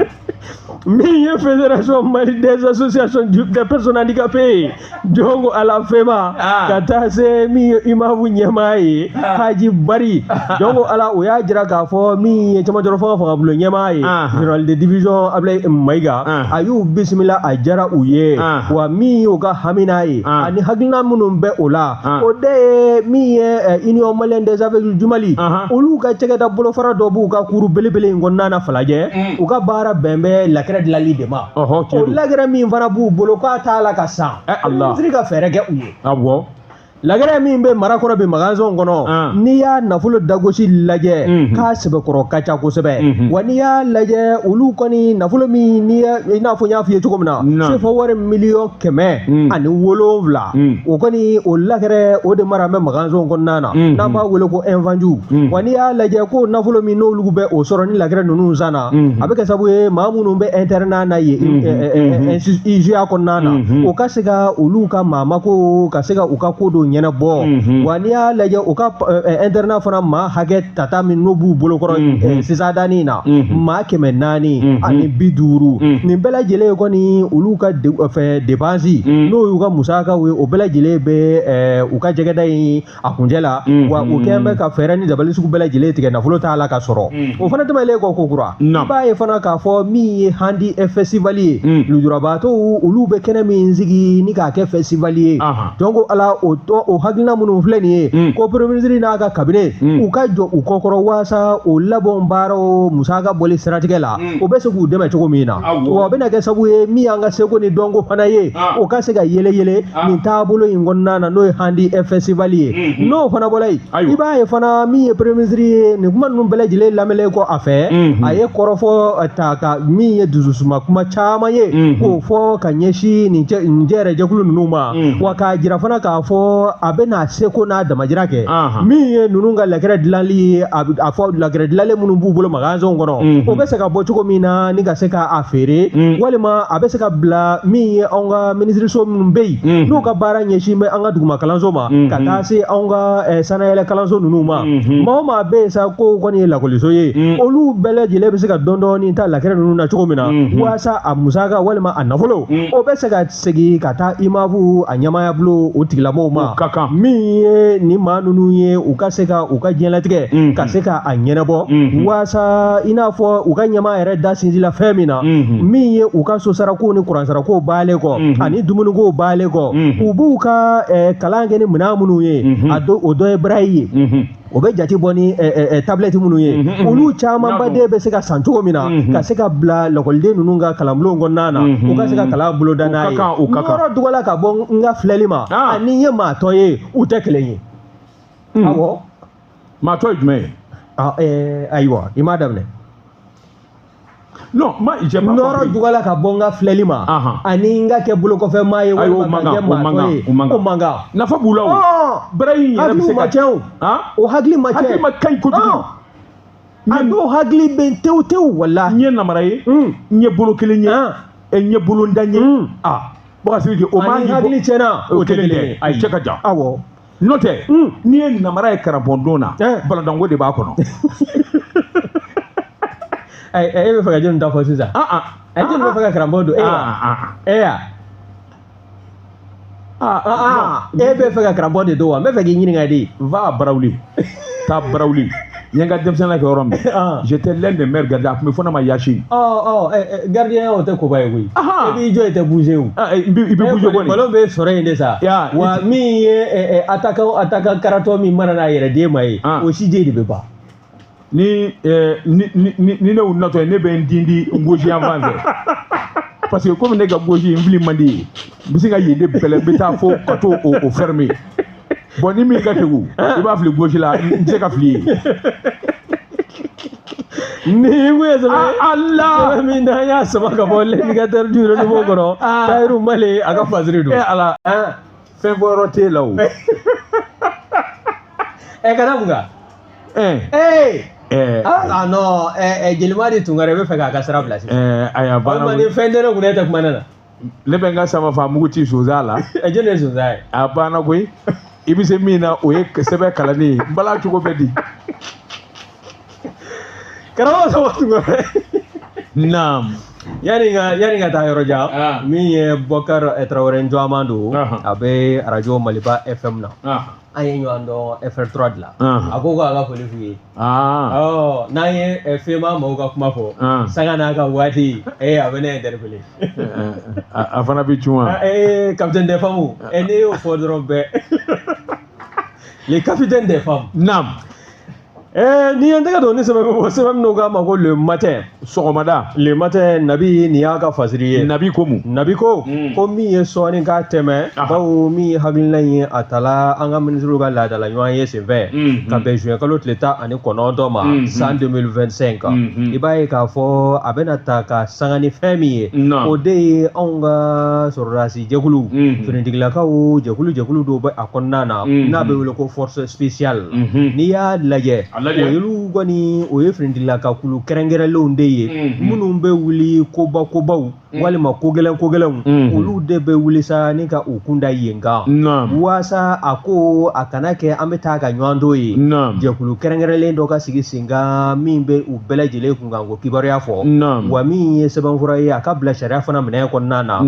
Min ye fédération Mali des associations des personnes handicapées jɔn ko ala FEMA ka taa se min ye UMAV ɲɛmaa ye Haji Bari jɔn ko ala o y'a jira k'a fɔ min ye cɛmancɛrɔ fanga fangabulon ɲɛmaa ye général de division Ablaye Mayiga a y'u bisimila a diyara u ye wa min y'u ka hamina ye ani hakilina minnu bɛ o la o de ye min ye Union malienne des aveugles du Mali olu ka cakɛda bolofara dɔ b'u ka kuru belebele in kɔnɔna na Falajɛ u ka baara bɛn bɛ lakɛrɛ dilanli de ma o lakɛrɛ min fana b'u bolo k'a t'a la ka san minisiri ka fɛɛrɛ kɛ u ye lakɛrɛ min bɛ mara kɔnɔ bi magasin kɔnɔ n'i y'a nafolo dagosi lajɛ k'a sɛbɛkɔrɔ ka ca kosɛbɛ wa n'i y'a lajɛ olu kɔni nafolo min n'i i n'a fɔ n y'a f'i ye cogo min na CFA wari miliyɔn 707 o kɔni o lakɛrɛ o de mara bɛ magasin kɔnɔna na n'an b'a wele ko invendu wa n'i y'a lajɛ ko nafolo min n'olu bɛ o sɔrɔ ni lakɛrɛ ninnu san na a bɛ kɛ sababu ye maa minnu bɛ internat na yen IGA kɔnɔna na o ka se ka olu ka maa mako ka se ka u ka ko dɔw ɲɛnabɔ wa n'i y'a lajɛ u ka internat fana maa hakɛ tata min n'o b'u bolo kɔrɔ sisan danni na maa 450 nin bɛɛ lajɛlen kɔni olu ka fɛn dépense n'o y'u ka musakaw ye o bɛɛ lajɛlen bɛ u ka jɛgɛda in a kuncɛ la wa u kɛn bɛ ka fɛɛrɛ ni dabali sugu bɛɛ lajɛlen tigɛ nafolo t'a la ka sɔrɔ o fana tɛmɛnen kɔ ko kura i b'a ye fana k'a fɔ min ye handi festival ye lujurabaatɔw olu bɛ kɛnɛ min sigi ni k'a kɛ festival ye donc ala o o hakilina minnu filɛ nin ye ko premier ministre n'a ka cabinet u ka jɔ u kɔkɔrɔ waasa o labɔn baaraw musaka bɔli siratigɛ la o bɛ se k'u dɛmɛ cogo min na wa o bɛna kɛ sababu ye min y'an ka seko ni dɔnko fana ye o ka se ka yɛlɛ yɛlɛ nin taabolo in kɔnɔna na n'o ye handi festival ye n'o fana bɔra yen i b'a ye fana min ye premier ministre ye nin kuma ninnu bɛɛ lajɛlen lamɛnlen kɔ a fɛ a ye kɔrɔfɔ ta ka min ye dususuma kuma caman ye k'o fɔ ka ɲɛsin nin cɛ yɛrɛ jɛkulu ninnu ma wa k'a jira fana k'a fɔ a bɛna seko n'a damajira kɛ min ye ninnu ka lɛkɛrɛ dilanli ye a fɔ lɛkɛrɛ dilanlen minnu b'u bolo magasinw kɔnɔ o bɛ se ka bɔ cogo min na ni ka se k'a feere walima a bɛ se ka bila min ye anw ka minisiriso minnu bɛ yen n'u ka baara ɲɛsin bɛ an ka duguma kalanso ma ka taa se anw ka sanayɛlɛ kalanso ninnu ma maa o maa bɛ yen sa ko kɔni ye lakɔliso ye olu bɛɛ lajɛlen bɛ se ka dɔɔni dɔɔni ta lɛkɛrɛ ninnu na cogo min na walasa a musaka walima a nafolo o bɛ se ka segin ka taa IMAV a ɲɛmaaya bolo o tigilamɔgɔw ma min ye nin maa ninnu ye u ka se ka u ka diɲɛlatigɛ ka se ka a ɲɛnabɔ walasa i n'a fɔ u ka ɲɛmaa yɛrɛ da sinsin la fɛn min na min ye u ka sosarako ni kuransarako baalen kɔ ani dumuniko baalen kɔ u b'u ka kalan kɛ ni minɛn minnu ye a o dɔ ye braille ye o bɛ jate bɔ ni tablette minnu ye olu camanba de bɛ se ka san cogo min na ka se ka bila lakɔliden ninnu ka kalanbulon kɔnɔna na u ka se ka kalan boloda n'a ye yɔrɔ dugala ka bɔ n ka filɛli ma ani n ye maa tɔ ye u tɛ kelen ye awɔ maa tɔ ye jumɛn ye ayiwa i m'a daminɛ. Non, ma j'ai pas nɔrɔ dugala ka bɔ n ka filɛli ma ani n ka kɛ bolokɔfɛ maa ye walima ka kɛ maa tɔ ye o man kan nafa b'u la o braille in yɛrɛ bɛ se ka tiɲɛ o o hakili ma tiɲɛ hakili ma ka ɲi kojugu a dɔw hakili bɛ tewu tewu walahi n ye namara ye n ye bolo kelen ye n ye bolondan ye Boubacar Sidiki, o man Ani hakili tiɲɛna, o kelen tɛ, o cɛ ka jan. Awɔ. N'o tɛ, n'i ye namara ye karanpɔndon na, balantanko de b'a kɔnɔ. E bɛ fɛ ka jɔnni ta fɔ sisan? Jɔnni bɛ fɛ ka karanpɔn don? E wa? E ya? E bɛ fɛ ka karanpɔn de don wa? N bɛ fɛ k'i ɲininka de. Va à Barawuli. Taa Barawuli. N ye n ka denmisɛnninya kɛ yɔrɔ min. J'étais l'un des meilleurs gardiens. A tun bɛ fɔ ne ma Yasine. Gardien o tɛ koba ye koyi. E b'i jɔ i tɛ bouger o. I bɛ bouger kɔni. Ballon bɛ sɔrɔ yen de sa. Wa min ye attaquant karatɔ min mana n'a yɛrɛ den ma ye, o si den de bɛ ban. Ni ni ne y'u natɔ ye, ne bɛ n dindi n gauche yan fan fɛ. Parce que komi ne ka gauche n fili man di ye, n bɛ se ka yen de bɛlɛ, n bɛ taa fo ka t'o o fermer. Bon, ni min ka kegun, i b'a fili gauche la, n tɛ se ka fili yen. Ni kun ye sɛbɛn ye. Ala! Sɛbɛn min n'an y'a sama ka bɔ L'Indicateur du Renouveau kɔnɔ. Tayiru Male a ka fasiri don. Eh Ala! Fɛn fɔ yɔrɔ t'e la o. Kana mun kan? Ah non, Jelimadi Tunkara i bɛ fɛ k'a ka sira bila sisan. Ayi, a banna. Walima ni fɛn tɛ ne kun, e tɛ kuma ne na. Ne bɛ n ka sama fa mugu ci sonsan la. Jɔn de ye sonsan ye? A banna koyi. I bɛ se min na, o ye sɛbɛn kalanni ye. N bala cogo bɛ di? Karamɔgɔ Samba Tunkara. Naam. Yani ka taa yɔrɔ jan, min ye Bɔkari Tarawele Njɔman don, a bɛ arajo Maliba FM na. An ye ɲɔgɔn dɔn FR3 de la. A ko k'a ka foli f'u ye. N'an ye FEMA maaw ka kuma fɔ, sanga n'a ka waati, a bɛ ne interpeller. A fana bɛ cun wa? Capitaine des femmes, ne y'o fɔ dɔrɔn bɛɛ. Le capitaine des femmes. Naam. Ni ye n tɛgɛ don ni sɛbɛn bɛ bɔ, sɛbɛn min k'a ma ko Le Matin. Sɔgɔmada. Le Matin, Nabi nin y'a ka fasiri ye. Nabi ko mun? Nabi ko, ko min ye sɔɔni k'a tɛmɛ, bawo min ye hakilina ye a tala an ka minisiriw ka laadala ɲɔgɔn ye senfɛ, ka bɛn juin kalo tile 19 ma, san 2025. I b'a ye k'a fɔ a bɛna ta ka sanga ni fɛn min ye, o de ye anw ka sɔrɔdasi jɛkulu, finitigilakaw jɛkulu dɔw bɛ a kɔnɔna na, n'a bɛ wele ko force spéciale. N'i y'a lajɛ, olu kɔni o ye finitigilaka kulu kɛrɛnkɛrɛnlenw de ye, minnu bɛ wuli koba kobaw walima ko gɛlɛn ko gɛlɛnw, olu de bɛ wuli sa ni ka u kun da yen kan, waasa a ko a kana kɛ an bɛ taa ka ɲɔgɔn to ye. Jɛkulu kɛrɛnkɛrɛnlen dɔ ka sigi sen kan min bɛ u bɛɛ lajɛlen kunkanko kibaruya fɔ, wa min ye sɛbɛnfura ye a ka bila sariya fana minɛn kɔnɔna na,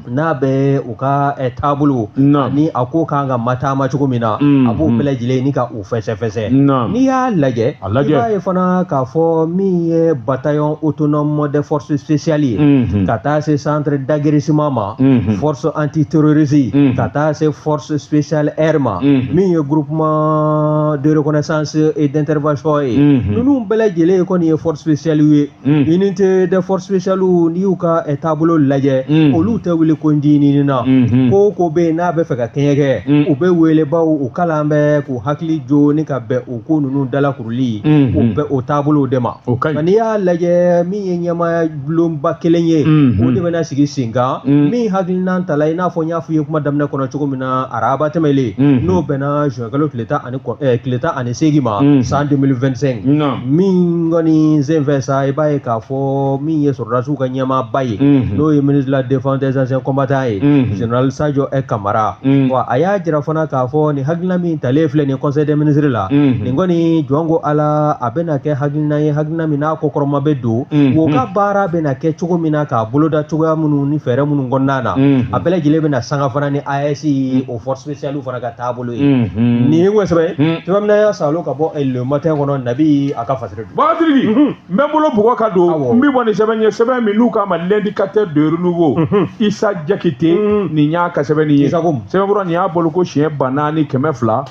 n'a bɛ u ka taabolo ni a ko kan ka mataama cogo min na, a b'o bɛɛ lajɛlen ni ka u fɛsɛfɛsɛ. N'i y'a lajɛ, i b'a ye fana k'a fɔ min ye bataillon autonome des forces spéciales ye, ka taa se centre d'aguerrissement ma, force antiterroriste, ka taa se force spéciale air ma, min ye groupement de reconnaissance et d'intervention ye, ninnu bɛɛ lajɛlen kɔni ye force spéciale ye. Unité des forces spéciales, n'i y'u ka taabolo lajɛ, olu tɛ wuli ko ɲinini na. Ko ko bɛ yen n'a bɛ fɛ ka kɛɲɛ kɛ, u bɛ wele baw u kalan bɛ k'u hakili jo ni ka bɛn o ko ninnu dalakuruli, o bɛ o taabolow de ma. Nka n'i y'a lajɛ, min ye ɲɛmaaya bulonba kelen ye, o de bɛna sigi sen kan, min hakilina tala i n'a fɔ n y'a f'i ye kuma daminɛ kɔnɔ cogo min na, araba tɛmɛlen, n'o bɛnna juin kalo tile 18 ma, san 2025. Min kɔni senfɛ sa, i b'a ye k'a fɔ min ye sɔrɔdasiw ka ɲɛmaaba ye, n'o ye ministre de la défense des anciens combattants ye, général Sadio Kamara. Wa a y'a jira fana k'a fɔ nin hakilina min talen filɛ nin conseil des ministres la, nin kɔni jɔn ko Ala, a bɛna kɛ hakilina ye, hakilina min n'a kɔkɔrɔma bɛ don, o ka baara bɛna kɛ cogo min na, k'a boloda cogoya minnu ni fɛɛrɛ minnu kɔnɔna na, a bɛɛ lajɛlen bɛna sanga fana ni AES o force spéciale fana ka taabolo ye. Nin ye sɛbɛn ye, sɛbɛn min y'a salo ka bɔ Le Matin kɔnɔ, Nabi a ka fasiri don. Badiriki, n bɛ n bolo bugɔ ka don, n bɛ bɔ ni sɛbɛn ye, sɛbɛn min n'u k'a ma L'indicateur de renouveau, Isa Jakite, nin y'a ka sɛbɛnni ye. Sɛbɛnfura nin y'a bolo ko siɲɛ 4267.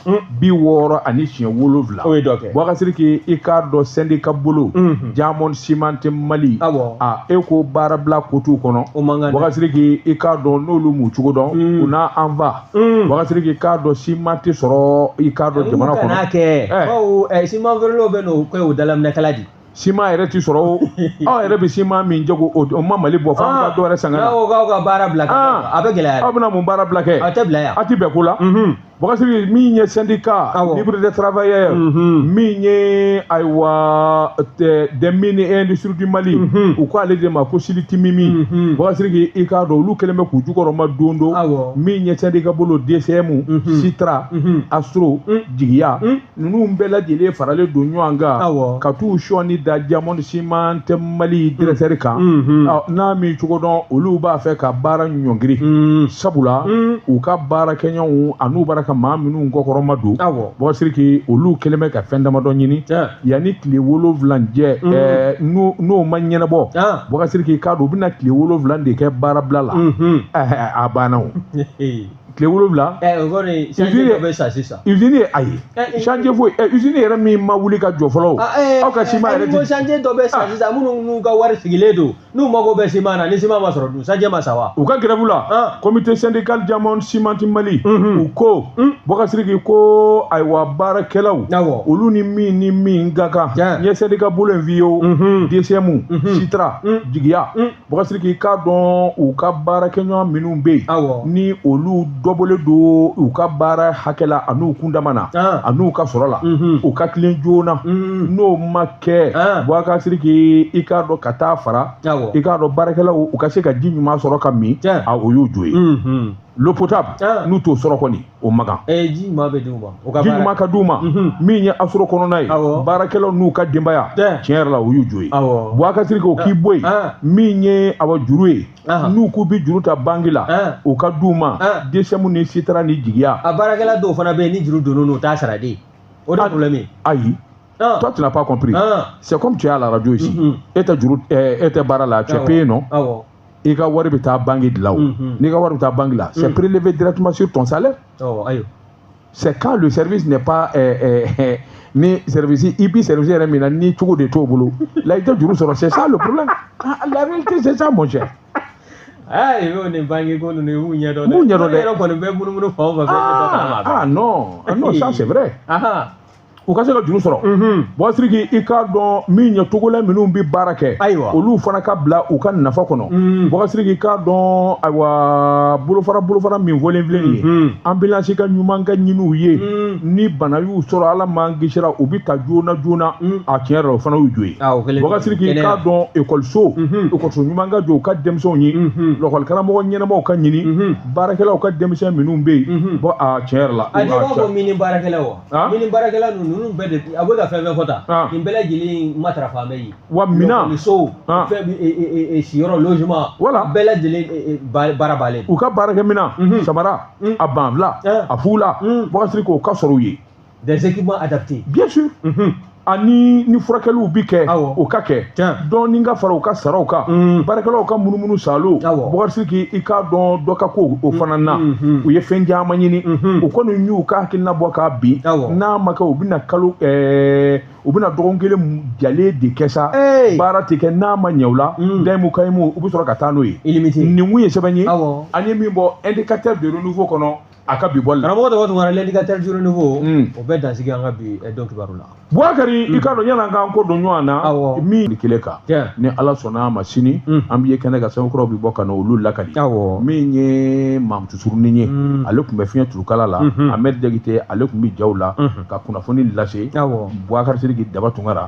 O ye dɔ kɛ. Boubacar Sidiki, i k'a dɔn syndicat bolo, Diamond Ciment Mali, a e ko baarabila ko t'u kɔnɔ. Boubacar Sidiki, i k'a dɔn n'olu m'u cogo dɔn, u n'a an fa. Boubacar Sidiki, i k'a dɔn ciment tɛ sɔrɔ, i k'a dɔn jamana kɔnɔ. Kana kɛ. Bawo ciment feerelaw bɛ n'o kɛ o dalaminɛkala di. Ciment yɛrɛ ti sɔrɔ o, aw yɛrɛ bɛ ciment min jago, o ma Mali bɔ f'an ka dɔ wɛrɛ san ka na. N'aw k'aw ka baara bila ka a bɛ gɛlɛya. Aw bɛna mun baara bila kɛ? A tɛ bila yan. A ti bɛn ko la. Boubacar min ye syndicat libre des travailleurs, min ye ayiwa des mines et industries du Mali, u ko ale de ma ko SYLTIMIM. Boubacar Sidiki, i k'a dɔn olu kɛlen bɛ k'u jukɔrɔma don don min ye syndicat bolo DCM, SITRA, ASTRO, Jigiya, ninnu bɛɛ lajɛlen faralen don ɲɔgɔn kan ka t'u sɔɔni da Diamond Ciment Mali directeur kan. N'a min cogo dɔn, olu b'a fɛ ka baara ɲɔngiri, sabula u ka baarakɛɲɔgɔnw an'u baara ka maa minnu kɔkɔrɔma don. Boubacar Sidiki, olu kɛlen bɛ ka fɛn damadɔ ɲini yanni tile 7 jɛ. N'o ma ɲɛnabɔ, Boubacar Sidiki, k'a dɔn u bɛna tile 7 de kɛ baarabila la. A banna o tile 7. O kɔni chantier dɔ bɛ sa sisan. Usine, ayi, chantier foyi. Usine yɛrɛ min ma wuli ka jɔ fɔlɔ, aw ka ciment yɛrɛ ti. Chantier dɔ bɛ sa sisan, minnu n'u ka wari sigilen don, n'u mago bɛ ciment na, ni ciment ma sɔrɔ dun, chantier ma sa wa? U ka grève la, comité syndical Diamond Ciment Mali, u ko, Boubacar Sidiki, ko ayiwa baarakɛlaw olu ni min ni min ka kan, n ye syndicat bolo in f'i ye o, DCM, SITRA, Jigiya. Boubacar Sidiki, k'a dɔn u ka baarakɛɲɔgɔn minnu bɛ yen, ni olu dɔbɔlen don u ka baara hakɛ la an'u kundama na an'u ka sɔrɔ la, u ka tilen joona. N'o ma kɛ, Boubacar Sidiki, i k'a dɔn ka taa fara, i k'a dɔn baarakɛlaw u ka se ka ji ɲuman sɔrɔ ka min, a o y'u jo ye. L'eau potable, n'u t'o sɔrɔ kɔni, o man kan. Ji ɲuman bɛ d'u ma. Ji ɲuman ka d'u ma. Min ye ASTRO kɔnɔna ye, baarakɛlaw n'u ka denbaya, tiɲɛ yɛrɛ la, o y'u jo ye. Boubacar Sidiki, o k'i bɔ yen. Min ye awa juru ye, n'u k'u bɛ juru ta banque la, o ka d'u ma. DCM ni SITRA ni Jigiya. A baarakɛla dɔw fana bɛ yen, ni juru donn'u u t'a sara de, o de ye problème ye. Ayi. Toi, tu n'as pas compris. C'est comme tu es à la radio ici. E tɛ juru, e tɛ baara la, tu es payé, non? I ka wari bɛ taa banque de la o. N'i ka wari bɛ taa banque la, c'est prélevé directement sur ton salaire. C'est quand le service n'est pas ni service i bi service yɛrɛ min na, ni cogo de t'o bolo la, i tɛ juru sɔrɔ, c'est ça le problème. La réalité, c'est ça, mon cher. I b'o ni banque ko ninnu, i b'u ɲɛdɔn dɛ. N b'u ɲɛdɔn dɛ. E yɛrɛ kɔni bɛ munumunu fan o fan fɛ, e tɛ dɔ kalama. Ah non, ah non, ça c'est vrai. U ka se ka juru sɔrɔ. Boubacar Sidiki, i k'a dɔn min ye Togola minnu bɛ baara kɛ, olu fana ka bila u ka nafa kɔnɔ. Boubacar Sidiki, i k'a dɔn ayiwa bolofara min fɔlen filɛ nin ye, ambulance ka ɲuman ka ɲini u ye, ni bana y'u sɔrɔ, Ala m'an kisira, u bɛ ta joona joona. A tiɲɛ yɛrɛ la, o fana y'u jo ye. Boubacar Sidiki, i k'a dɔn ekɔliso ɲuman ka jɔ u ka denmisɛnw ye, lakɔlikaramɔgɔ ɲɛnamaw ka ɲini, baarakɛlaw ka denmisɛn minnu bɛ yen, bon, a tiɲɛ yɛrɛ la. A b'a fɔ mini baarakɛlaw wa? Mini baarakɛla ninnu bɛɛ de a bɛ ka fɛn fɛn fɔ tan, nin bɛɛ lajɛlen matarafa bɛ yen. Wa minan, so, fɛn, siyɔrɔ, logement, voilà, bɛɛ lajɛlen baara b'ale. U ka baarakɛminan, samara, a banfila, a fula, Boubacar Sidiki, o ka sɔrɔ u ye. Des équipements adaptés. Bien sûr. Ani ni furakɛliw bi kɛ, o ka kɛ dɔɔni ka fara u ka saraw kan, baarakɛlaw ka munumunu salo. Boubacar Sidiki, i k'a dɔn dɔ ka ko o fana na, u ye fɛn caman ɲini, u kɔni y'u ka hakilina bɔ k'a bin. N'a ma kɛ, u bɛna kalo, u bɛna dɔgɔkun kelen jalen de kɛ sa, baara tɛ kɛ. N'a ma ɲɛ u la, Dɛmu Kayimu, u bɛ sɔrɔ ka taa n'o ye. Nin kun ye sɛbɛn ye an ye min bɔ Indicateur de renouveau kɔnɔ, a ka bi bɔli la. Karamɔgɔ tɔgɔ Tunkara, l'Indicateur du renouveau, o bɛ dansigi an ka bi don kibaru la. Boubacar, i k'a dɔn yan'an k'an ko don ɲɔgɔn na, min kelen kan, ni Ala sɔnna a ma, sini an bɛ ye kɛnɛ kan, sɛbɛnkuraw bɛ bɔ ka na olu lakali. Min ye Mamutu Surunin ye, ale tun bɛ fiɲɛ turukala la. Ahmed Jakite, ale tun bɛ jaw la ka kunnafoni lase. Boubacar Sidiki Daba Tunkara.